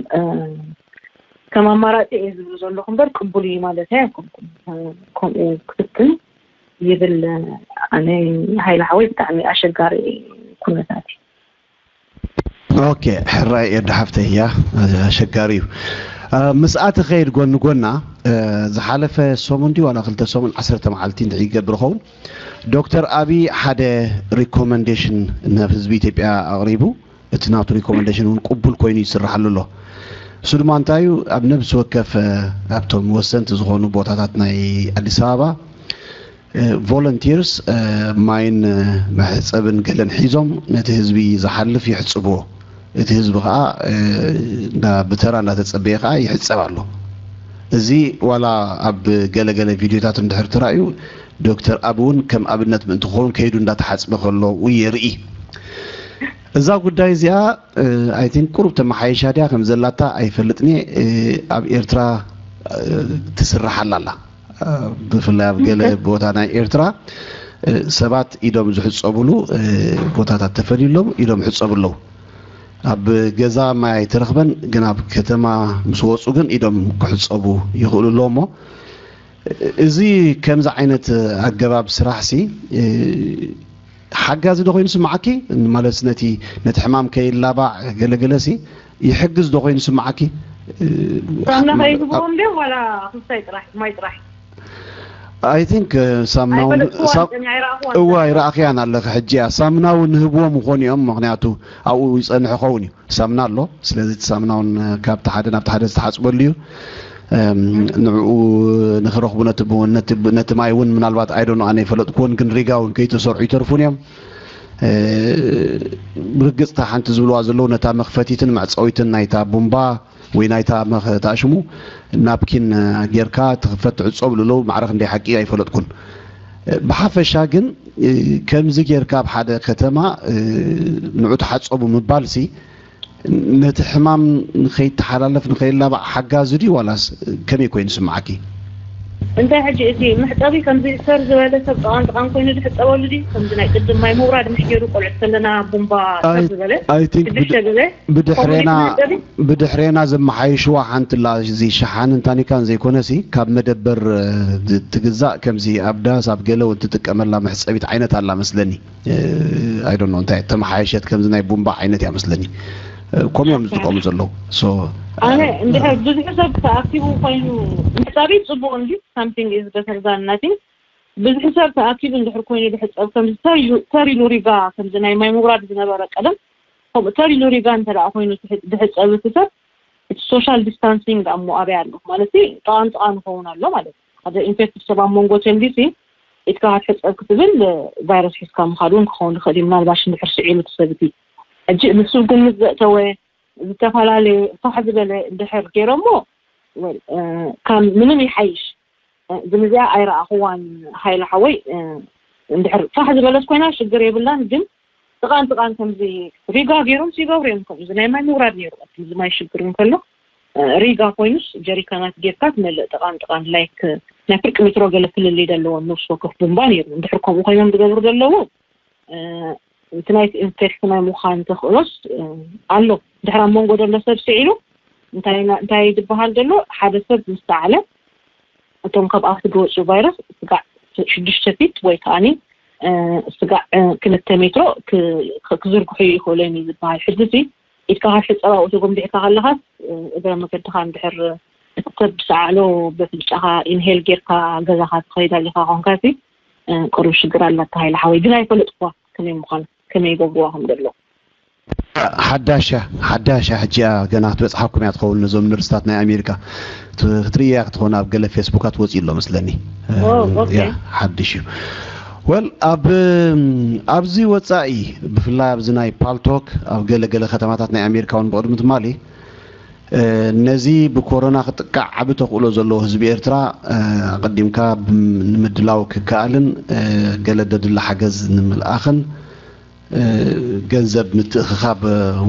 ከም ኣማራፂ እየ ዝብሉ ዘለኹ እምበር ቅቡል እዩ ማለት ኣይኮንኩም ከምኡ ክትክን ይብል ኣነ ሃይለ ሓወይ ብጣዕሚ ኣሸጋሪ ኩነታት እዩ ኦኬ ሕራይ ኤርዳ ሓፍተይ እያ ኣሸጋሪ እዩ ምስኣ ትኸይድ ጎኒ ጎና ዝሓለፈ ሰሙን ድዩ ዋላ ክልተ ሰሙን ዓሰርተ መዓልቲ እንድዒ ይገብር ኸውን ዶክተር ኣብይ ሓደ recommendation ናብ ህዝቢ ኢትዮጵያ ኣቕሪቡ እቲ ናቱ recommendation እውን ቅቡል ኮይኑ ይስርሓሉ ኣሎ እሱ ድማ እንታይ እዩ ኣብ ነብሲ ወከፍ ኣብቶም ወሰንቲ ዝኾኑ ቦታታት ናይ ኣዲስ ኣበባ volunteers ማይን መሕፀብን ገለን ሒዞም ነቲ ህዝቢ ዝሓልፍ ይሕፅብዎ እቲ ህዝቢ ከዓ ብተራ እንዳተፀበየ ከዓ ይሕፀብ ኣሎ እዚ ዋላ ኣብ ገለገለ ቪድዮታት እንድሕር ተራእዩ ዶክተር ኣብ እውን ከም ኣብነት ምእንቲ ክኸውን ከይዱ እንዳተሓፅበ ከሎ የርኢ እዛ ጉዳይ እዚኣ ኣይ ቲንክ ቁሩብ ተመሓይሻ ድያ ከም ዘላታ ኣይፈልጥን እየ ኣብ ኤርትራ ትስራሕ ኣላ ኣላ ብፍላይ ኣብ ገለ ቦታ ናይ ኤርትራ ሰባት ኢዶም ዝሕፀብሉ ቦታታት ተፈልዩሎም ኢዶም ሕፀቡ ኣለዉ ኣብ ገዛ ማይ ኣይተረኽበን ግን ኣብ ከተማ ምስ ወፁ ግን ኢዶም ክሕፀቡ ይኽእሉ ኣለዎ እሞ እዚ ከምዚ ዓይነት ኣገባብ ስራሕ ሲ ሓጋዚ ዶ ኮይኑ ስምዓኪ ማለት ነቲ ነቲ ሕማም ከይላባዕ ገለገለ ሲ ይሕግዝ ዶ ኮይኑ ስምዓኪ ሳምና ከይግብሮም ድዮም ዋላ ክስታይ ጥራሕ ማይ ጥራሕ I think ሳምናውን እዋ ይረኣኽያን ኣለኺ ሕጂ እያ ሳምናውን ንህብዎም ይኾኑ እዮም ምክንያቱ ኣብኡ ይፀንሕ ኸውን እዩ ሳምና ኣሎ ስለዚ እቲ ሳምና እውን ካብቲ ሓደ ናብቲ ሓደ ዝተሓፅበሉ እዩ ንዕኡ ንክረኽቡ ነቲ ማይ እውን ምናልባት ኣይደኖ ኣነ ይፈለጥኩዎን ግን ሪጋ እውን ከይተሰርዑ ይተርፉን እዮም ርግፅታ ሓንቲ ዝብልዋ ዘለዉ ነታ መኽፈቲትን መዕፀዊትን ናይታ ቡምባ ወይ ናይታ ተኣሽሙ ናፕኪን ጌርካ ትኽፈት ትዕፀ ብሉ ኣለዉ ማዕረ ክንደይ ሓቂ ኣይፈለጥኩን ብሓፈሻ ግን ከምዚ ጌርካ ኣብ ሓደ ከተማ ንዑ ተሓፀቡ ምባልሲ ነቲ ሕማም ንኸይተሓላለፍ ንኸይላባዕ ሓጋዚ ድዩ ዋላስ ከመይ ኮይኑ ስምዓኪ? እንታይ ሕጂ እቲ መሕጸቢ ከምዚ ሰር ዝበለ ሰብ ጠቓን ጠቓን ኮይኑ ዝሕጸበሉ ድዩ? ከምዚ ናይ ቅድም ማይ ምውራድ ምሽ ገይሩ ቆልዑት ከለና ቡምባ ሰር ዝበለ I think ሽዱሽተ ግዜ ብድሕሬና መሕጸቢ ብድሕሬና ዘመሓይሽዋ ሓንቲ ላ እዚ ሸሓንን ታኒካን ዘይኮነሲ ካብ መደበር እ፣ ዝ- ትግዛእ ከምዚ ኣብ ዳስ ኣብ ገለ እውን ትጥቀመላ መሕጸቢት ዓይነት ኣላ መስለኒ። I don't know እንታይ ተመሓየሸት ከምዚ ናይ ቡምባ ዓይነት እያ መስለኒ። እ፣ ከምኡ እዮም ዝጥቀሙ ዘለዉ። So ኣነ እንድሕር ብዙሕ ሰብ ተኣኪቡ ኮይኑ መሕጸቢ ጽቡቕ እንዲ something is better than nothing። ብዙሕ ሰብ ተኣኪቡ እንድሕር ኮይኑ ዝሕጸብ ከምዚ ተር ኢሉ- ተር ኢሉ ሪጋ ከምዚ ናይ ማይ ምውራድ ዝነበረ ቀደም ከምኡ ተር ኢሉ ሪጋ እንተ ደኣ ኮይኑ ትሕ- ዝሕጸብ እቲ ሰብ እቲ social distancing ደኣ እሞ ኣበይ ኣሎ ማለት ጠቓን ጠቓን ይኸውን ኣሎ ማለት ሓደ ኢንፌክቲቭ ሰብ ኣብ መንጎ ተልዩሲ ኢድካ ክትሕጸብ ክትብል ቫይረስ ሒዝካ ምኻድ እውን ክኸውን ይኽእል እዩ። ምናልባሽ እንድሕር ስዒሉ እቲ ሰብ እቲ ሕጂ ንሱ ግምት ዘእተወ ዝተፈላለየ ፋሕ ዝበለ እንድሕር ገይሮሞ well፣ እ፣ ካብ ምንም ይሓይሽ። እ፣ ግን እዚኣ ኣይረኣኽዋን ሃይለ ሓወይ። እ፣ እንድሕር ፋሕ ዝበለት ኮይና ሽግር የብላን። ግን ጥቓን ጥቓን ከምዚ ሪጋ ገይሮም ይገብሩ እዮም። ከምዚ ናይ ማይ ምውራድ ነይሩ እዚ ማይ ሽግር እንከሎ እ፣ ሪጋ ኮይኑስ ጀሪካናት ጌርካ ትመልእ ጥቓን ጥቓን ላይክ ናይ ፍርቂ ሜትሮ ገለ ፍልልይ ዘለዎም ነፍሲ ወከፍ ቡምባ ነይሩ። እንድሕር ከምኡ ኮይኖም ዝገብሩ ዘለዉ እ፣ እቲ ናይቲ ኢንፌክት ናይ ምዃን ተኽእሎስ እ፣ ኣሎ። ድሕር ኣብ መንጎ ዘሎ ሰብ ስዒሉ እንታይ ና- እንታይ ዝበሃል ዘሎ ሓደ ሰብ ምስ ሰዓለ እቶም ካብ ኣፍ ዝወፁ ቫይረስ ስጋዕ ሽዱሽተ ፊት ወይ ከዓኒ እ፣ ስጋዕ እ፣ ክልተ ሜትሮ ክ- ክ- ክዝርግሑ ይኽእሉ እዮም እዩ ዝበሃል። ሕጂ እዚ ኢድካ ካብ ሕፀባ ተጎምቢሕካ ከለኻስ እ፣ እግረ መገድኻ እንድሕር እቲ ሰብ ዝሰዓሎ በፍንጫኻ ኢንሄል ጌርካ ገዛኻ ትኸይድ ኣለኻ ኮንካ ሲ እ፣ ቅሩብ ሽግር ኣለካ ሃይለ ሓወይ ግን ኣይፈለጥኩዋ ከመይ ምዃኑ ከመይ ይገብርዋ ከም ዘሎ። ሓዳሻ ሓዳሻ ሕጂ እያ ገና ክትበፅሓኩም እያ ትኸውን ነዞም ነርስታት ናይ ኣሜሪካ ት- ክትርእያ ክትኾን ኣብ ገለ ፌስቡካት ወፂኡ ኣሎ መስለኒ። ኦ፣ ኦኬ። ያ ሓድሽ እዩ። ወል ኣብ ኣብዚ ወፃኢ ብፍላይ ኣብዚ ናይ ፓልቶክ ኣብ ገለ ገለ ከተማታት ናይ ኣሜሪካ እውን ብቕድሚ ትማሊ እ፣ ነዚ ብኮሮና ክጥቃዕ ዓቢ ተኽእሎ ዘለዎ ህዝቢ ኤርትራ እ፣ ኣቐዲምካ ብም- ንምድላው ክከኣልን እ፣ ገለ ደድሊ ሓገዝ ንምልኣኽን እ፣ ገንዘብ ምትእኽኻብ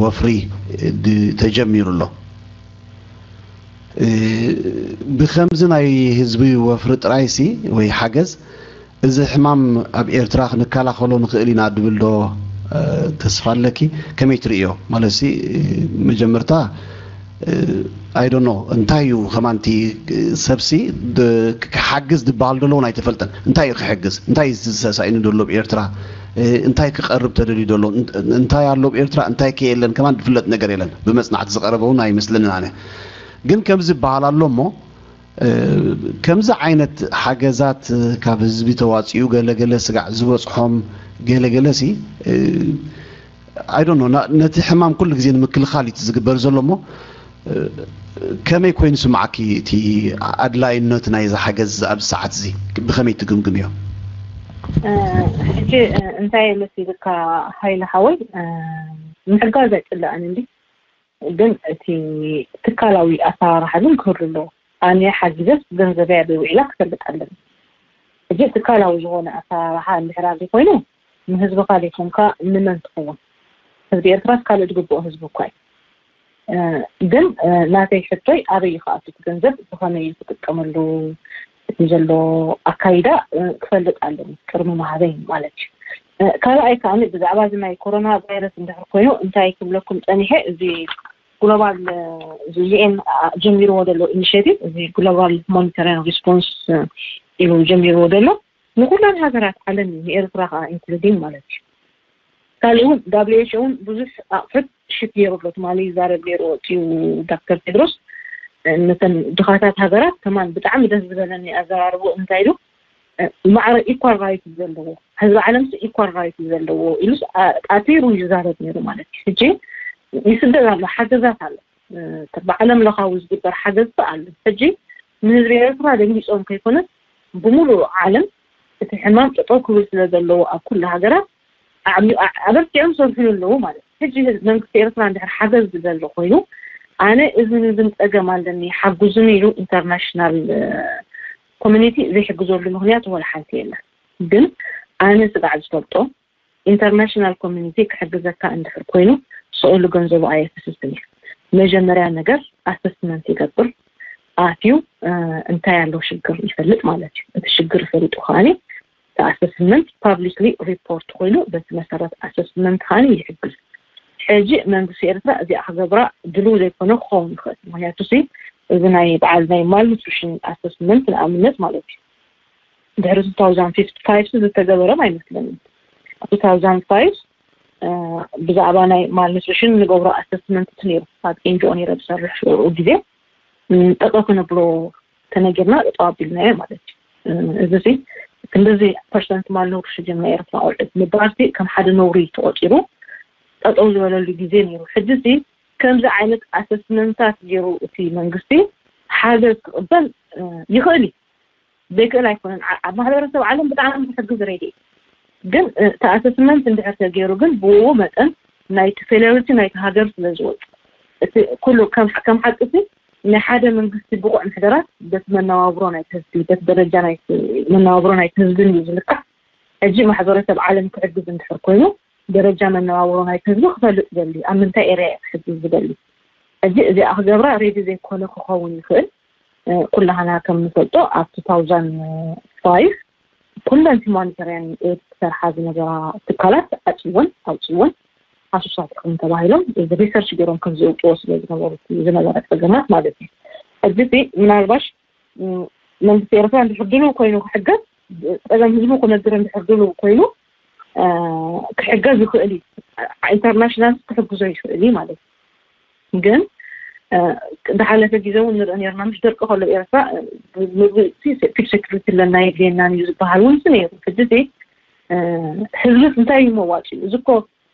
ወፍሪ ድ- ተጀሚሩ ኣሎ። እ፣ ብኸምዚ ናይ ህዝቢ ወፍሪ ጥራይሲ ወይ ሓገዝ እዚ ሕማም ኣብ ኤርትራ ክንከላኸሎ ንኽእል ኢና ድብል ዶ እ፣ ተስፋ ኣለኪ? ከመይ ትርእዮ? ማለት ሲ መጀመርታ I don't know እንታይ እዩ ከማንቲ ሰብሲ ድ- ክሓግዝ ዝበሃል ዘሎ እውን ኣይተፈልጠን እንታይ እዩ ክሕግዝ እንታይ እዩ ተሳኢኑ ዘሎ ኣብ ኤርትራ እ፣ እንታይ ክቐርብ ተደልዩ ዘሎ እን- እንታይ ኣሎ ኣብ ኤርትራ እንታይ ከየለን ከማን ዝፍለጥ ነገር የለን ብመፅናዕቲ ዝቐረበ እውን ኣይመስለንን ኣነ ግን ከምዚ ይበሃል ኣሎ እሞ እ፣ ከምዚ ዓይነት ሓገዛት እ፣ ካብ ህዝቢ ተዋፂኡ ገለገለ ስጋዕ ዝበፅሖም ገለገለ ሲ I don't know ነቲ ሕማም ኩሉ ግዜ ንምክልኻል እዩ ዝግበር ዘሎ እሞ ከመይ ኮይኑ ስምዓኪ እቲ ኣድላይነት ናይ ዝሓገዝ ኣብዚ ሰዓት እዚ ብኸመይ ትግምግምዮ? ሕጂ እንታይ መሲልካ ሃይለ ሓወይ ምሕጋዝ ኣይፅላእን እንዲ ግን እቲ ትካላዊ ኣሰራርሓ ግን ክህሉ ኣለዎ። ኣነ ሓጊዘስ ገንዘበይ ኣበይ ውዒላ ክፈልጥ ኣለኒ። ሕጂ ትካላዊ ዝኾነ ኣሰራርሓ እንድሕር ኣብዚ ኮይኑ ንህዝብኻ ዘይኮንካ ንመን ትኸውን? ህዝቢ ኤርትራስ ካልእ ዝግብኦ ህዝቢ እኳ እዩ። ግን ናተይ ሕቶይ ኣበይ እዩ ክኣቱ እቲ ገንዘብ ብኸመይ እዩ ክጥቀመሉ እቲ ዘሎ ኣካይዳ ክፈልጥ ኣለኒ ቅድሚ ምሃበይ ማለት እዩ። ካልኣይ ከዓኒ ብዛዕባ እዚ ናይ ኮሮና ቫይረስ እንድሕር ኮይኑ እንታይ ክብለኩም ፀኒሐ እዚ ግሎባል እዚ ዩኤን ጀሚርዎ ዘሎ ኢኒሽቲቭ እዚ ግሎባል ሞኒተሪንግ ሪስፖንስ ኢሉ ጀሚርዎ ዘሎ ንኩለን ሃገራት ዓለም እዩ ንኤርትራ ከዓ ኢንክሉዲንግ ማለት እዩ። ካልእ እውን ዳብሊው ኤች ኦ እውን ብዙሕ ኣቑሑት ሽፕ ገይሩ ኣሎ ትማሊ ይዛረብ ነይሩ ወፂኡ ዳክተር ቴድሮስ ነተን ድኻታት ሃገራት ከማን ብጣዕሚ ደስ ዝበለኒ ኣዘራርቦ እንታይ ኢሉ ማዕረ ኢኳል ራይት ዘለዎ ህዝቢ ዓለም ሲ ኢኳል ራይት ዘለዎ ኢሉስ ኣትይሩ ይዛረብ ነይሩ ማለት እዩ። ሕጂ ይስደድ ኣሎ ሓገዛት ኣሎ ብዓለም ለኻዊ ዝግበር ሓገዝ ኣሎ። ሕጂ ንህዝቢ ኤርትራ ደንጊፆም ከይኮነስ ብምሉእ ዓለም እቲ ሕማም ጠጠው ክብል ስለ ዘለዎ ኣብ ኩሉ ሃገራት ኣበርቲዖም ዝሰርሑሉ ኣለዉ ማለት እዩ። ሕጂ መንግስቲ ኤርትራ እንድሕር ሓገዝ ዝደሊ ኮይኑ ኣነ እዝን እዝን ፀገም ኣለኒ ሓጉዝኒ ኢሉ ኢንተርናሽናል ኮሚኒቲ ዘይሕግዘሉ ምክንያት ወላ ሓንቲ የለን። ግን ኣነ ስጋዕ ዝፈልጦ ኢንተርናሽናል ኮሚኒቲ ክሕግዘካ እንድሕር ኮይኑ ስእሉ ገንዘቡ ኣየፍስስን እዩ። መጀመርያ ነገር ኣሰስመንት ይገብር። ኣትዩ እንታይ ኣሎ ሽግር ይፈልጥ ማለት እዩ። እቲ ሽግር ፈሊጡ ከዓኒ እቲ ኣሰስመንት ፓብሊክሊ ሪፖርት ኮይኑ በቲ መሰረት ኣሰስመንት ከዓኒ ይሕግዝ። ሕጂ መንግስቲ ኤርትራ እዚኣ ክገብራ ድልው ዘይኮነ ክኸውን ይኽእል። ምክንያቱ ሲ እዚ ናይ በዓል ናይ ማልኒትሪሽን ኣሰስመንት ንኣብነት ማለት እዩ ድሕሪ two thousand five ዝተገበረ ኣይመስለንን። two thousand five ብዛዕባ ናይ ማልኒትሪሽን ንገብሮ ኣሰስመንት ነይሩ ኣብ ኤንጂኦ ነይረ ዝሰርሕ ሽዑ ግዜ ጠጠው ክንብሎ ተነጊርና ጠጠው ኣቢልናዮ ማለት እዩ። እዚ ሲ ክንድዚ ፐርሰንት ማልኖሪሽን ናይ ኤርትራ ቆልዑት ምባል ሲ ከም ሓደ ነውሪ ተቆፂሩ ጠጠው ዝበለሉ ግዜ ነይሩ። ሕጂ ሲ ከምዚ ዓይነት ኣሰስመንታት ገይሩ እቲ መንግስቲ ሓገዝ ክቕበል ይኽእል እዩ። ዘይክእል ኣይኮነን። ኣብ ማሕበረሰብ ዓለም ብጣዕሚ ዝሕግዝ ሬድዮ ግን እቲ ኣሰስመንት እንድሕር ተገይሩ ግን ብኡ መጠን ናይቲ ፌለሪቲ ናይቲ ሃገር ስለ ዝወፅ እቲ ኩሉ ከም ሓቂ ሲ ናይ ሓደ መንግስቲ ብቑዕ ምሕደራ በቲ መነባብሮ ናይቲ ህዝቢ በቲ ደረጃ መነባብሮ ናይቲ ህዝብን እዩ ዝልካዕ። ሕጂ ማሕበረሰብ ዓለም ክሕግዝ እንድሕር ኮይኑ ደረጃ መነባብሮ ናይቲ ህዝቢ ክፈልጥ ይደሊ፣ ኣብ ምንታይ ኤርያ እዩ ክሕግዝ ዝደሊ። ሕጂ እዚኣ ክገብራ ሬዲ ዘይኮነ ክኸውን ይኽእል። ኩላህና ከም ንፈልጦ ኣብ two thousand five ኩለን ሂማኒታርያን ኤድ ክሰርሓ ዝነበራ ትካላት ኣፅወን ኣውፅወን ኣሶሳት ከም ተባሂሎም ሪሰርች ገይሮም ከም ዝውጥዎ ስለ ዝነበሩ ዝነበረ ፀገማት ማለት እዩ። ሕጂ ምናልባሽ መንግስቲ ኤርትራ እንድሕር ድልው ኮይኑ ክሕገዝ ፀገም ህዝቡ ክነግር እንድሕር ድልው ኮይኑ ክሕገዝ ይኽእል እዩ። ኢንተርናሽናል ክሕግዞ ይኽእል እዩ ማለት እዩ። ግን ዝሓለፈ ግዜ እውን ንርኢ ነርና ምስ ደርቂ ከሎ ኤርትራ ምግቢ ፊድ ሴኩሪቲ ኣለና የድልየናን እዩ ዝበሃል እውን ነይሩ። ሕጂ ህዝብስ እንታይ እዩ መዋጭ? እዚ እኮ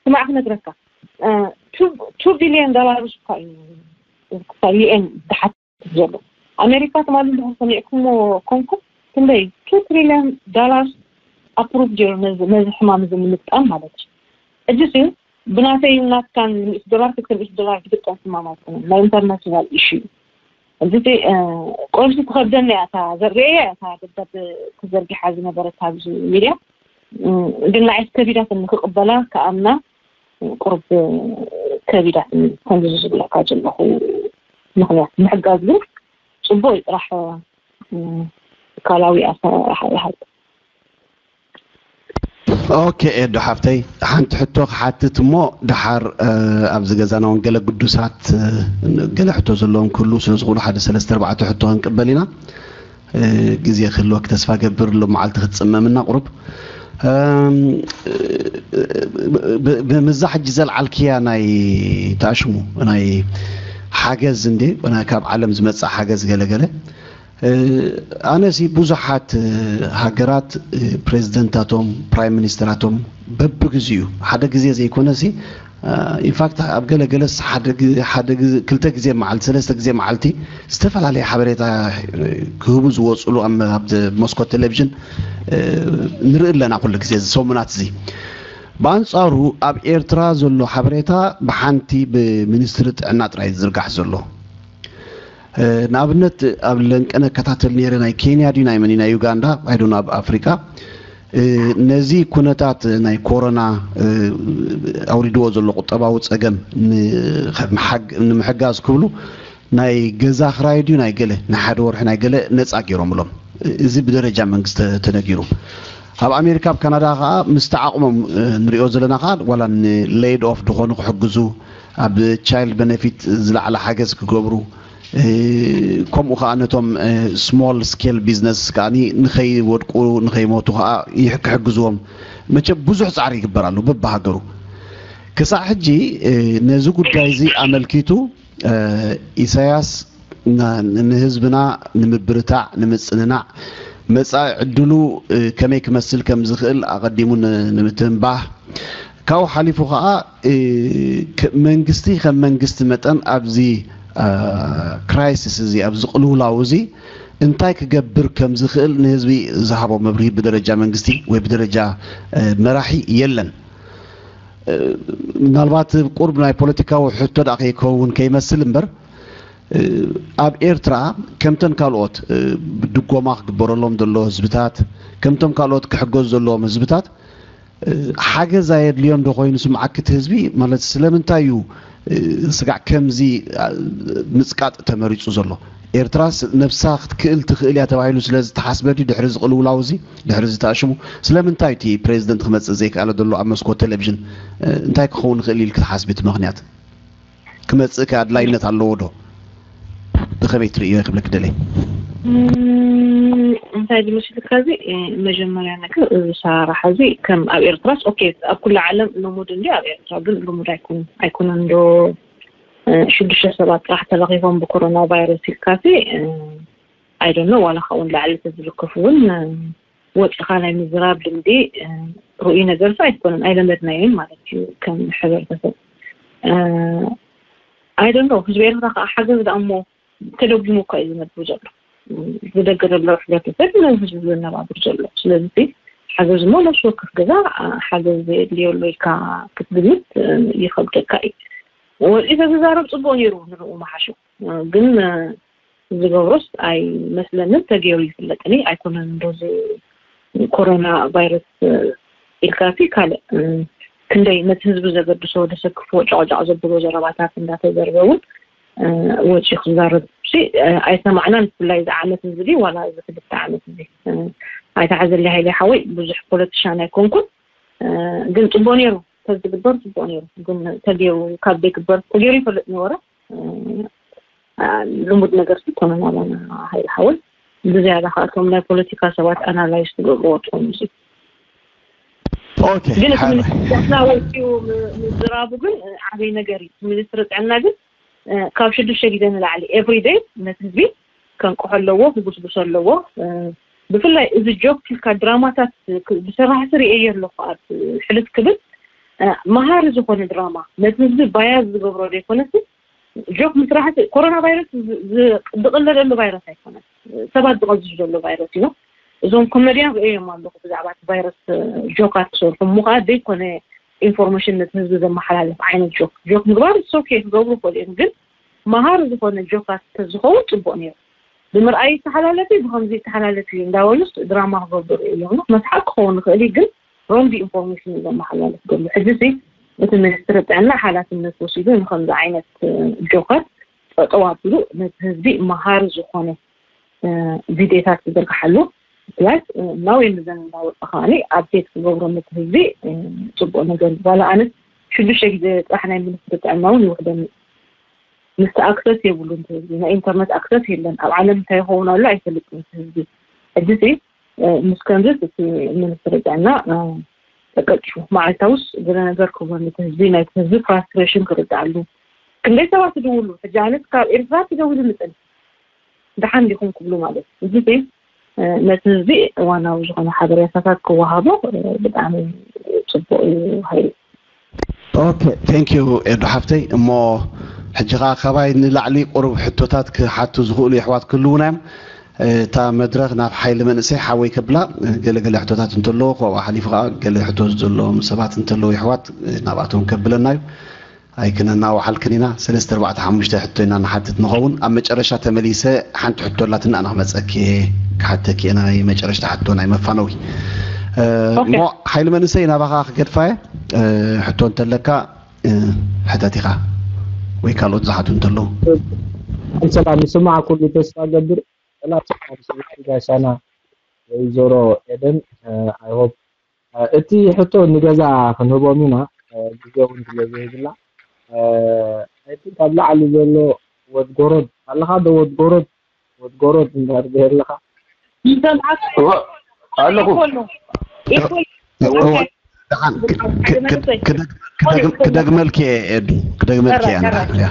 ስማዕ ክነግረካ two billion ዶላር እኳ እዩ ዩኤን ዝሓት ዘሎ ኣሜሪካ ትማሊ እንድሕር ሰሚዕኩሞ ኮንኩም ክንደይ two trillion ዶላር ኣፕሩቭ ገይሩ ነዚ ሕማም እዚ ንምግጣም ማለት እዩ። ሕጂ ሲ ብናተይ ናትካን ሚእቲ ዶላር ክልተ ሚእቲ ዶላር ዝግጠም ሕማም ኣይኮነን ናይ ኢንተርናሽናል ኢሹ እዩ። እዚ ቁርሲ ትኸብደኒ እያ እታ ዘርእያ እታ ደብዳብ ክዘርግሓ ዝነበረት ኣብዚ ሚድያ ግን ንዓይ ከቢዳትኒ ክቕበላ ክኣምና ቁርብ ከቢዳትኒ ከምዚ ዝብለካ ዘለኹ ምኽንያት ምሕጋዝ ግን ፅቡቅ እዩ ጥራሕ ትካላዊ ኣሰራርሓ ይሃብ። ኦኬ ኤዶ ሓፍተይ ሓንቲ ሕቶ ክሓትት እሞ ደሓር ኣብዚ ገዛና እውን ገለ ግዱሳት ገለ ሕቶ ዘለዎም ክህሉ ስለ ዝኾኑ ሓደ ሰለስተ ኣርባዕተ ሕቶ ክንቅበል ኢና። ግዜ ክህልወክ ተስፋ ገብር ሎም መዓልቲ ክትፅመምና ቁሩብ ብምዛ ሕጂ ዘልዓልክያ ናይ ተኣሽሙ ናይ ሓገዝ እንዴ ካብ ዓለም ዝመፅእ ሓገዝ ገለገለ ኣነሲ ብዙሓት ሃገራት ፕሬዚደንታቶም ፕራይም ሚኒስተራቶም በብግዚኡ ሓደ ግዜ ዘይኮነሲ ኢንፋክት ኣብ ገለገለስ ክልተ ግዜ መዓልቲ ሰለስተ ግዜ መዓልቲ ዝተፈላለየ ሓበሬታ ክህቡ ዝወፅሉ ኣብቲ መስኮት ቴሌቪዥን ንርኢ ኣለና ኩሉ ግዜ እዚ ሰሙናት እዚ። ብኣንፃሩ ኣብ ኤርትራ ዘሎ ሓበሬታ ብሓንቲ ብሚኒስትሪ ጥዕና ጥራይ ዝዝርጋሕ ዘሎ። ንኣብነት ኣብ ለንቀነ እከታተል ነይረ ናይ ኬንያ ድዩ ናይ መን ናይ ዩጋንዳ ኣይዶን ኣብ ኣፍሪቃ ነዚ ኩነታት ናይ ኮሮና ኣውሪድዎ ዘሎ ቁጠባዊ ፀገም ንምሕጋዝ ክብሉ ናይ ገዛ ክራይ ድዩ ናይ ገለ ናይ ሓደ ወርሒ ናይ ገለ ነፃ ገይሮምሎም። እዚ ብደረጃ መንግስቲ ተነጊሩ። ኣብ ኣሜሪካ ኣብ ካናዳ ከዓ ምስቲ ዓቕሞም ንሪኦ ዘለና ከዓ ዋላ ንሌይድ ኦፍ ዝኾኑ ክሕግዙ ኣብ ቻይልድ ቤነፊት ዝለዓለ ሓገዝ ክገብሩ ከምኡ ከዓ ነቶም ስሞል ስኬል ቢዝነስ ከዓ ንኸይወድቁ ንኸይሞቱ ከዓ ክሕግዝዎም መቸም ብዙሕ ፃዕሪ ይግበር ኣሎ በብሃገሩ። ክሳዕ ሕጂ ነዚ ጉዳይ እዚ ኣመልኪቱ ኢሳያስ ንህዝብና ንምብርታዕ ንምፅንናዕ መፃኢ ዕድሉ ከመይ ክመስል ከም ዝኽእል ኣቐዲሙ ንምትንባህ ካብኡ ሓሊፉ ከዓ መንግስቲ ከም መንግስቲ መጠን ኣብዚ ክራይሲስ እዚ ኣብዚ ቅልውላው እዚ እንታይ ክገብር ከም ዝኽእል ንህዝቢ ዝሃቦ መብርሂ ብደረጃ መንግስቲ ወይ ብደረጃ መራሒ የለን። ምናልባት ቁርብ ናይ ፖለቲካዊ ሕቶ ደኣ ከይከውን ከይመስል እምበር ኣብ ኤርትራ ከምተን ካልኦት ድጎማ ክግበረሎም ዘሎ ህዝብታት ከምቶም ካልኦት ክሕገዙ ዘለዎም ህዝብታት ሓገዝ ኣየድልዮን ዶ ኮይኑ ስምዓክቲ ህዝቢ ማለት ስለምንታይ እዩ ስጋዕ ከምዚ ምፅቃጥ ተመሪፁ ዘሎ? ኤርትራስ ነብሳ ክትክእል ትኽእል እያ ተባሂሉ ስለ ዝተሓስበ ድዩ ድሕሪ ዝቕልውላው እዚ፣ ድሕሪ ዝተኣሽሙ? ስለምንታይ እቲ ፕሬዚደንት ክመፅእ ዘይከኣለ ዘሎ ኣብ መስኮት ቴሌቪዥን? እንታይ ክኸውን ይኽእል ኢልክ ትሓስቢ? እቲ ምኽንያት ክመፅእ ከ ኣድላይነት ኣለዎ ዶ? ብኸመይ ትርእዮ ክብለክ ደለይ። እንታይ ዝመስልካ እዚ? መጀመርያ ነገር እዚ ሰራራሕ እዚ ከም ኣብ ኤርትራስ ኦኬ፣ ኣብ ኩሉ ዓለም ልሙድ እንዲ ኣብ ኤርትራ ግን ልሙድ ኣይኮነን። ኣይኮነን ዶ ሽዱሽተ ሰባት ጥራሕ ተለኺፎም ብኮሮና ቫይረስ ኢልካሲ? ኣይደኖ ዋላ ካብኡ ንላዕሊ ተዝልክፍ እውን ወፂኻ ናይ ምዝራብ ልምዲ ርኡይ ነገርሲ ኣይኮነን። ኣይለመድናዮን ማለት እዩ ከም ሕብረተሰብ። ኣይደኖ ህዝቢ ኤርትራ ከዓ ሓገዝ ደኣ እሞ ተደጉሙ እኳ እዩ ዝነብር ዘሎ። ዝደገ ዘሎ ሕብረተሰብ ነዚ ህዝቢ ዘነባብር ዘሎ። ስለዚ ሓገዝ እሞ ነፍሲ ወከፍ ገዛ ሓገዝ የድልዮ ኣሎ ኢልካ ክትግምት ይኸብደካ እዩ። ወፂ ተዝዛረብ ፅቡቅ ነይሩ ንርኡ መሓሹ። ግን ዝገብሮስ ኣይመስለንን። ተገይሩ ይፍለጥኒ ኣይኮነን። እንዶ ኮሮና ቫይረስ ኢልካሲ ካልእ ክንደይ ነቲ ህዝቢ ዘገድሶ ዘሰክፍዎ ጨቕጫቕ ዘብሎ ዘረባታት እንዳተዘርበ እውን ወፂኡ ክዛረብ ኣይሰማዕናን። ብፍላይ እዚ ዓመት እዚ ድዩ ዋላ እዚ ክልተ ዓመት እዚ ኣይተሓዘለይ ሃይለ ሓወይ። ብዙሕ ፖለቲሻን ኣይኮንኩን፣ ግን ፅቡቅ ነይሩ። ተዝግበር ፅቡቅ ነይሩ፣ ግን ተገይሩ ካብ ዘይግበር ተገይሩ ይፈልጥ ነበረ። ልሙድ ነገር ኣይኮነን ኣባና ሃይለ ሓወይ። ብዝያዳ ከዓ እቶም ናይ ፖለቲካ ሰባት ኣናላይዝ ትገብርዎ ትኾኑ እዚ ኦኬ ግን እቲ ሓረ ሚኒስትሪ ጥዕና ወፂኡ ም- ምዝራቡ ግን ዓብይ ነገር እዩ። እቲ ሚኒስትሪ ጥዕና ግን ካብ ሽዱሽተ ግዜ ንላዕሊ ኤቭሪ ዴይ ነቲ ህዝቢ ከንቅሖ ኣለዎ፣ ክጉስጉሶ ኣለዎ። ብፍላይ እዚ ጆክ ኢልካ ድራማታት ክ- ብሰራሕቲ ርእየ ኣለኹ ኣብ ሕልፍ ክብል መሃሪ ዝኾነ ድራማ ነቲ ህዝቢ ባያዝ ዝገብሮ ዘይኮነሲ ጆክ ምስራሕቲ ኮሮና ቫይረስ ዝ- ዝ- ዝቕለለሉ ቫይረስ ኣይኮነን። ሰባት ዝቐዝፍ ዘሎ ቫይረስ እዩ። እዞም ኮሜድያን ርእዮም ኣለኹ ብዛዕባ እቲ ቫይረስ ጆካት ክሰርሑ እሞ ከዓ ዘይኮነ ኢንፎርሜሽን ነቲ ህዝቢ ዘመሓላልፍ ዓይነት ጆክ ጆክ ምግባር ሶኬ ክገብሩ ይኽእሉ እዮም፣ ግን መሃሪ ዝኾነ ጆካት ተዝኸውን ፅቡቅ ነይሩ። ብምርኣይ ይተሓላለፍ እዩ ብከምዚ ይተሓላለፍ እዩ እንዳበሉስ ድራማ ክገብሩ እዮም። መስሓቅ ክኸውን ይኽእል እዩ፣ ግን ሮንግ ኢንፎርሜሽን እዩ ዘመሓላልፍ ዘሎ። ሕጂ ሲ እቲ ሚኒስትሪ ጥዕና ሓላፍነት ወሲዱ ንከምዚ ዓይነት ጆካት ጠጠው ኣቢሉ ነቲ ህዝቢ መሃሪ ዝኾነ ቪድዮታት ክዝርግሓሉ ፕላስ ናው የምዘን እናወፀ ከዓኒ ኣፕዴት ክገብሮ ነቲ ህዝቢ ፅቡቅ ነገር እዩ። ዋላ ኣነስ ሽዱሽተ ግዜ ጥራሕ ናይ ሚኒስትሪ ጥዕና እውን ይውሕደኒ። ምስቲ ኣክሰስ የብሉን እቲ ህዝቢ፣ ናይ ኢንተርነት ኣክሰስ የለን። ኣብ ዓለም እንታይ ይኸውን ኣሎ ኣይፈልጥን እቲ ህዝቢ። ሕጂ ሲ ምስ ከምዚስ እቲ ሚኒስትሪ ጥዕና ተቀጭፉ መዓልታውስ ገለ ነገር ክብሎ ነቲ ህዝቢ ናይቲ ህዝቢ ፍራስትሬሽን ክርድኣሉ። ክንደይ ሰባት ትድውሉ ሕጂ ኣነስ ካብ ኤርትራ ትደውሉ ምፅን ደሓን ዲኹም ክብሉ ማለት እዩ። እዚ ግን ነቲ ህዝቢ እዋናዊ ዝኾነ ሓበሬታታት ክወሃቦ ብጣዕሚ ፅቡቅ እዩ። ሃይሉ ኦኬ ቴንክ ዩ ኤዱ ሓፍተይ። እሞ ሕጂ ከዓ ካባይ ንላዕሊ ቁሩብ ሕቶታት ክሓቱ ዝኽእሉ የሕዋት ክህልዉና እዮም። እታ መድረኽ ናብ ሓይሊ መንእሰይ ሓወይ ከብላ ገለገለ ሕቶታት እንተለዎ ካብኡ ሓሊፉ ከዓ ገለ ሕቶ ዘለዎም ሰባት እንተለዉ የሕዋት ናብኣቶም ከብለና እዩ። ኣይክነናውሓልክን ኢና። ሰለስተ ኣርባዕተ ሓሙሽተ ሕቶ ኢና ንሓትት ንኸውን። ኣብ መጨረሻ ተመሊሰ ሓንቲ ሕቶ ኣላትና ኣነ ክመፀኪ ክሓተኪ እየ። ናይ መጨረሽታ ሕቶ ናይ መፋነዊ እሞ ሓይሊ መንእሰይ ናባኻ ክገድፋ እየ። ሕቶ እንተለካ ሕተት ኢኻ ወይ ካልኦት ዝሓቱ እንተለዉ። ሰላም ይስማዕ ኩሉ ተስፋ ገብር። ሰላም ሰላም ስብቲ ጋሻና ወይዘሮ ኤደን። I hope እቲ ሕቶ ንገዛ ክንህቦም ኢና፣ ግዜ እውን ስለ ዘይብላ። I think ኣብ ላዕሊ ዘሎ ወድ ጎረድ ኣለኻ ዶ? ወድ ጎረድ ወድ ጎረድ እንዳርገ ኣለኻ? ይሰምዓካ ኣለኹ። ኢኮል ነው። ኢኮል እወ፣ ደሓን ክ- ክ- ክ- ክደግ- ክደግ- ክደግመልክ እየ ኤዱ፣ ክደግመልክ እየ። ደሓን እያ።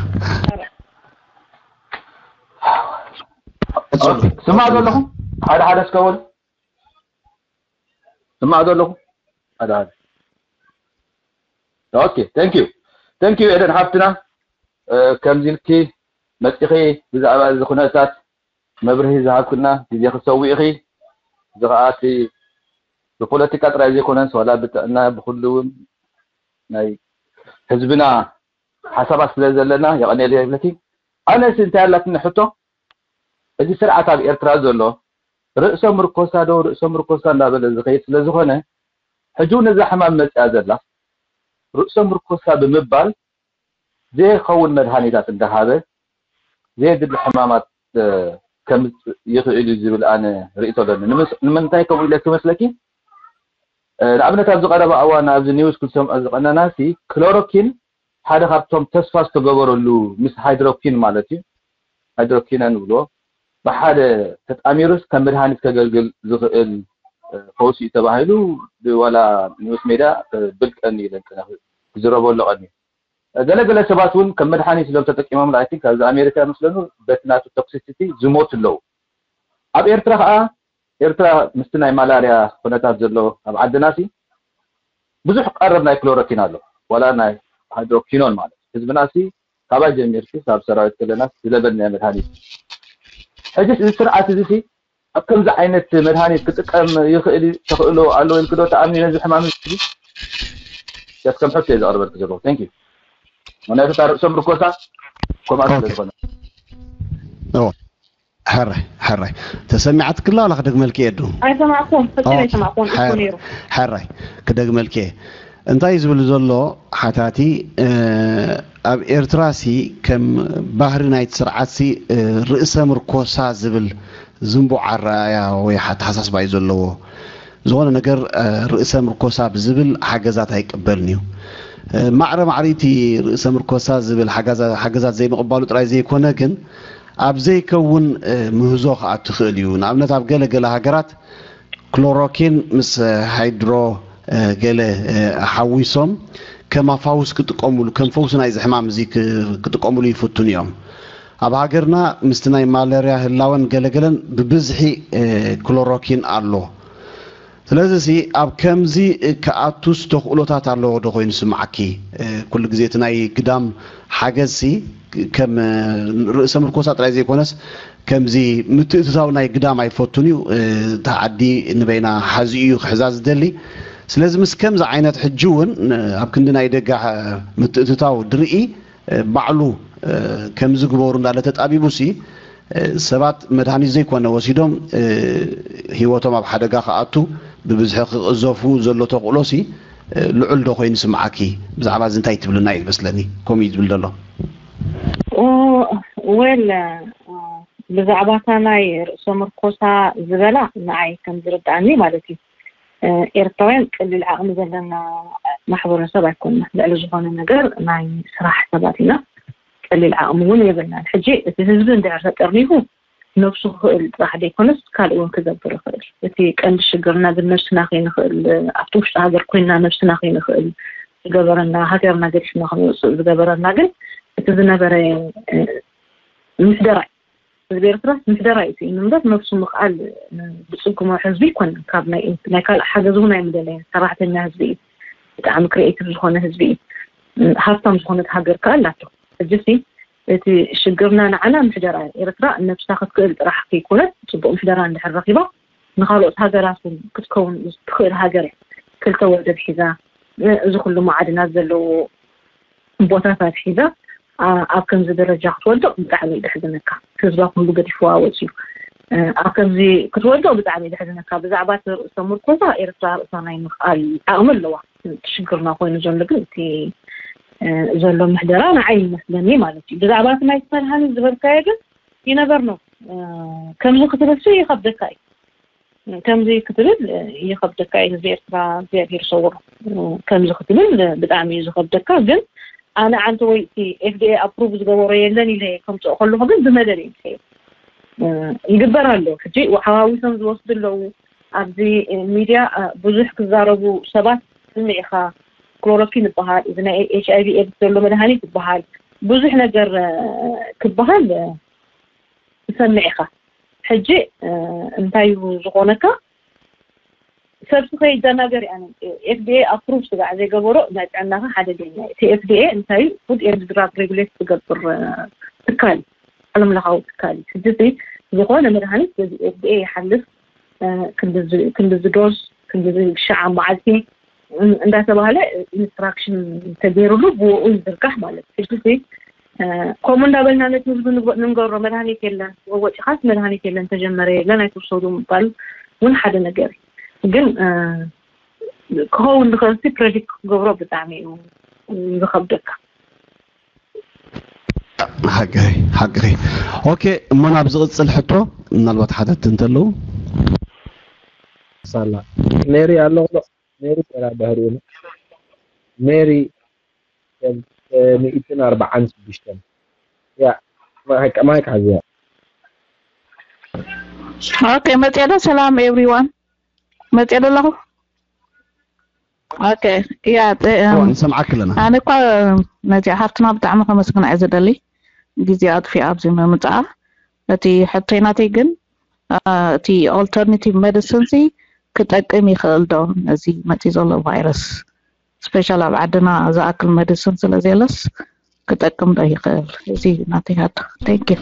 ስማዕ ዘለኹ ሓደ ሓደ እስከ በሉ። ስማዕ ዘለኹ ሓደ ሓደ። ኦኬ thank you thank you ኤደን ሓፍትና፣ ከምዚ ኢልኪ መፂኺ ብዛዕባ እዚ ኩነታት መብርሂ ዝሃብክና ግዜ ክትሰውኢኺ፣ እዚ ከዓ እቲ ብፖለቲካ ጥራይ ዘይኮነስ ዋላ ብጥዕና ብኩሉ እውን ናይ ህዝብና ሓሳባት ስለ ዘለና የቐንየለይ ይብለኪ። ኣነስ እንታይ ኣላትኒ ሕቶ፣ እዚ ስርዓት ኣብ ኤርትራ ዘሎ ርእሰ ምርኮሳ ዶ ርእሰ ምርኮሳ እንዳበለ ዝኸይድ ስለ ዝኾነ ሕጂ እውን እዛ ሕማም መፅያ ዘላ ርእሰ ምርኮሳ ብምባል ዘይኸውን መድሃኒታት እንዳሃበ ዘየድሊ ሕማማት ከምፅእ ይኽእል እዩ ዝብል ኣነ ርእይቶ ኣለኒ። ንምንታይ ከምኡ ኢለ ክመስለኪ? ንኣብነት ኣብዚ ቀረባ እዋን ኣብዚ ኒውስ ክንሰምዖ ዝቐነናሲ ክሎሮኪን ሓደ ካብቶም ተስፋ ዝተገበረሉ ምስ ሃይድሮኪን ማለት እዩ፣ ሃይድሮኪነን ንብሎ ብሓደ ተጣሚሩስ ከም መድሃኒት ከገልግል ዝኽእል ፈውሲ እዩ ተባሂሉ ብዋላ ኒውስ ሜዳ ብልቀኒ ኢለን ክዝረበሉ ቀኒ ገለገለ ሰባት እውን ከም መድሃኒት ኢሎም ተጠቂሞም ኣይ ቲንክ ኣብዚ ኣሜሪካ መስለኑ በቲ ናቱ ቶክሲሲቲ ዝሞቱ ኣለዉ። ኣብ ኤርትራ ከዓ ኤርትራ ምስቲ ናይ ማላርያ ኩነታት ዘሎ ኣብ ዓድና ሲ ብዙሕ ቀረብ ናይ ክሎሮኪን ኣሎ፣ ዋላ ናይ ሃይድሮኪኖን ማለት ህዝብና ሲ ካባይ ጀሚርሲ ካብ ሰራዊት ከለና ዝለበድ ናይ መድሃኒት ሕጂ እዚ ስርዓት እዚ ሲ ኣብ ከምዚ ዓይነት መድሃኒት ክጥቀም ይኽእል ተኽእሎ ኣሎ ኢልክዶ ተኣምኒ ነዚ ሕማም እዚ? ከም ሕቶ እየ ዘቕርበልክ ዘለኹ። Thank you። ምክንያቱ እታ ርእሶም ርኮሳ ከምኣ ስለ ዝኾነ። ሕራይ ሕራይ ተሰሚዓትክላ ዋላ ክደግመልኪ የዱ? ኣይሰማዕኩን፣ ፍጹም ኣይሰማዕኩን እኮ ነይሩ። ሕራይ ክደግመልኪ እየ። እንታይ ዝብል ዘሎ ሓታቲ ኣብ ኤርትራ ሲ ከም ባህሪ ናይቲ ስርዓት ሲ ርእሰ ምርኮሳ ዝብል ዝንቡዕ ኣረኣያ ወይ ኣተሓሳስባ እዩ ዘለዎ። ዝኾነ ነገር ርእሰ ምርኮሳ ብዝብል ሓገዛት ኣይቅበልን እዩ። ማዕረ ማዕሪቲ ርእሰ ምርኮሳ ዝብል ሓገዛት ዘይምቕባሉ ጥራይ ዘይኮነ ግን ኣብ ዘይከውን ምህዞ ክኣቱ ይኽእል እዩ። ንኣብነት ኣብ ገለ ገለ ሃገራት ክሎሮኪን ምስ ሃይድሮ ገለ ሓዊሶም ከም ኣፋውስ ክጥቀሙሉ ከም ፈውሲ ናይዚ ሕማም እዚ ክጥቀሙሉ ይፍትኑ እዮም። ኣብ ሃገርና ምስቲ ናይ ማለርያ ህላወን ገለገለን ብብዝሒ ክሎሮኪን ኣሎ። ስለዚ ሲ ኣብ ከምዚ ክኣቱስ ተኽእሎታት ኣለዎ ዶ ኮይኑ ስምዓኪ? ኩሉ ግዜ እቲ ናይ ግዳም ሓገዝ ሲ ከም ርእሰ ምርኮሳ ጥራይ ዘይኮነስ ከምዚ ምትእትታው ናይ ግዳም ኣይፈቱን እዩ። እታ ዓዲ ንበይና ሓዚ እዩ ክሕዛ ዝደሊ። ስለዚ ምስ ከምዚ ዓይነት ሕጂ እውን ኣብ ክንዲ ናይ ደጋ ምትእትታው ድርኢ ባዕሉ ከምዚ ግበሩ እንዳለ ተጣቢቡ ሲ ሰባት መድሃኒት ዘይኮነ ወሲዶም ህይወቶም ኣብ ሓደጋ ክኣቱ ብብዝሒ ክቕዘፉ ዘሎ ተኽእሎ ሲ ልዑል ዶ ኮይኑ ስምዓኪ? ብዛዕባ እዚ እንታይ ትብልና እዩ ዝመስለኒ። ከምኡ እዩ ዝብል ዘሎ። ወል ብዛዕባ እታ ናይ ርእሰ ምርኮሳ ዝበላ ንዓይ ከም ዝርድኣኒ ማለት እዩ ኤርትራውያን ቀሊል ዓቕሚ ዘለና ማሕበረሰብ ኣይኮንና። ልዕሊ ዝኾነ ነገር ናይ ስራሕ ሰባት ኢና። ቀሊል ዓቕሚ እውን የብልናን። ሕጂ እቲ ህዝቢ እንድሕር ተጠርኒፉ ነብሱ ክኽእል ጥራሕ ዘይኮነስ ካልእ እውን ክገብር ይኽእል። እቲ ቀንዲ ሽግርና ግን ነብስና ከይንኽእል ኣብቲ ውሽጢ ሃገር ኮይንና ነብስና ከይንኽእል ዝገበረና ሃገርና ገዲፍና ክንወፅእ ዝገበረና ግን እቲ ዝነበረ ምሕደራ ህዝቢ ኤርትራ ምሕደራ እዩ ስኢኑ እምበር ነብሱ ምኽኣል ዝፅግሞ ህዝቢ ኣይኮነን። ካብ ናይ ካልእ ሓገዝ እውን ኣይምደለየን። ሰራሕተኛ ህዝቢ እዩ። ብጣዕሚ ክሪኤቲቭ ዝኾነ ህዝቢ እዩ። ሃብታም ዝኾነት ሃገር ከዓ ኣላቶ። ሕጂ ሲ እቲ ሽግርና ንዓና ምሕደራ እያ። ኤርትራ ነብሳ ክትክእል ጥራሕ ከይኮነት ፅቡቅ ምሕደራ እንድሕር ረኺባ ንካልኦት ሃገራት እውን ክትከውን ትኽእል ሃገር እያ። ክልተ ወደብ ሒዛ እዚ ኩሉ ማዕድናት ዘለዎ ቦታታት ሒዛ ኣብ ከምዚ ደረጃ ክትወድቕ ብጣዕሚ እዩ ደሕዝነካ። ህዝባ ኩሉ ገዲፍዋ ወፂኡ ኣብ ከምዚ ክትወድቕ ብጣዕሚ እዩ ደሕዝነካ። ብዛዕባ እቲ ርእሰ ምርኮሳ ኤርትራ ርእሳ ናይ ምኽኣል ዓቕሚ ኣለዋ። እቲ ሽግርና ኮይኑ ዘሎ ግን እቲ ዘሎ ምሕደራ ንዓይ ይመስለኒ ማለት እዩ። ብዛዕባ እቲ ናይ መድሃኒት ዝበልካዮ ግን you never know ከምዚ ክትብል ይኸብደካ እዩ። ከምዚ ክትብል ይኸብደካ እዩ። ህዝቢ ኤርትራ እግዚኣብሔር ይሰውሮ። ከምዚ ክትብል ብጣዕሚ እዩ ዝኸብደካ። ግን ኣነ ዓንተ ወይ እቲ ኤፍዲኤ ኣፕሩቭ ዝገበሮ የለን ኢለ ከምፅኦ ከለኹ ግን ብመደብ እዩ ይኸይድ ይግበር ኣሎ። ሕጂ ሓዋዊሶም ዝወስዱ ኣለዉ። ኣብዚ ሚድያ ብዙሕ ክዛረቡ ሰባት ትስምዕ ኢኻ። ክሎሮኪን ይበሃል፣ እዚ ናይ ኤች ኣይቪ ኤድስ ዘሎ መድሃኒት ይበሃል፣ ብዙሕ ነገር ክበሃል ትሰምዕ ኢኻ። ሕጂ እንታይ እዩ ዝኾነካ? ሰብ ከይደናገር እያ። ኤፍዲኤ ኣፕሩቭ ስጋዕ ዘይገበሮ ናይ ጥዕናኻ ሓደገኛ እዩ። እቲ ኤፍዲኤ እንታይ እዩ? ፉድ ኤንድ ድራግ ሬጉሌት ዝገብር ትካል እዩ። ዓለም ለኻዊ ትካል እዩ። ሕጂ እዚ ዝኾነ መድሃኒት በዚ ኤፍዲኤ ይሓልፍ ክንድዚ ዶዝ ክንድዚ ሻዓ መዓልቲ እንዳተባህለ ኢንስትራክሽን ተገይሩሉ ብኡ ይዝርጋሕ ማለት እዩ። ሕጂ ከምኡ እንዳበልና ነቲ ህዝቢ ንገብሮ መድሃኒት የለን፣ ወፂኻስ መድሃኒት የለን፣ ተጀመረ የለን ኣይትውሰዱ ምባል እውን ሓደ ነገር እዩ። ግን ክኸውን ዝኽእል ሲ ፕረዲክት ክገብሮ ብጣዕሚ እዩ ዝኸብደካ። ሓቂ ሓቂ። ኦኬ፣ እሞ ናብ ዝቕጽል ሕቶ ምናልባት ሓተት እንተለዉ። ሳላ ሜሪ ኣሎ ኣሎ። ሜሪ ገራ ባህሪኡ ሜሪ ሚእትን ኣርባዓን ሽዱሽተን። ያ ማይክ ማይክ ሓዝያ። ኦኬ፣ መፅኤ ዶ? ሰላም ኤቭሪዋን፣ መፅኤ ዶ ኣለኹ? ኦኬ፣ ያ ንሰምዓክ ኣለና። ኣነ እኳ ነዚኣ ሓፍትና ብጣዕሚ ከመስግና እየ ዝደሊ፣ ግዜ ኣጥፊኣ ኣብዚ ምምፅኣ። እቲ ሕቶይ ናተይ ግን እቲ alternative medicine ሲ ክጠቅም ይኽእል ዶ ነዚ መፂ ዘሎ ቫይረስ? ስፔሻል ኣብ ዓድና ዝኣክል medicine ስለ ዘየለስ ክጠቅም ዶ ይኽእል? እዚ ናተይ ሕቶ። Thank you።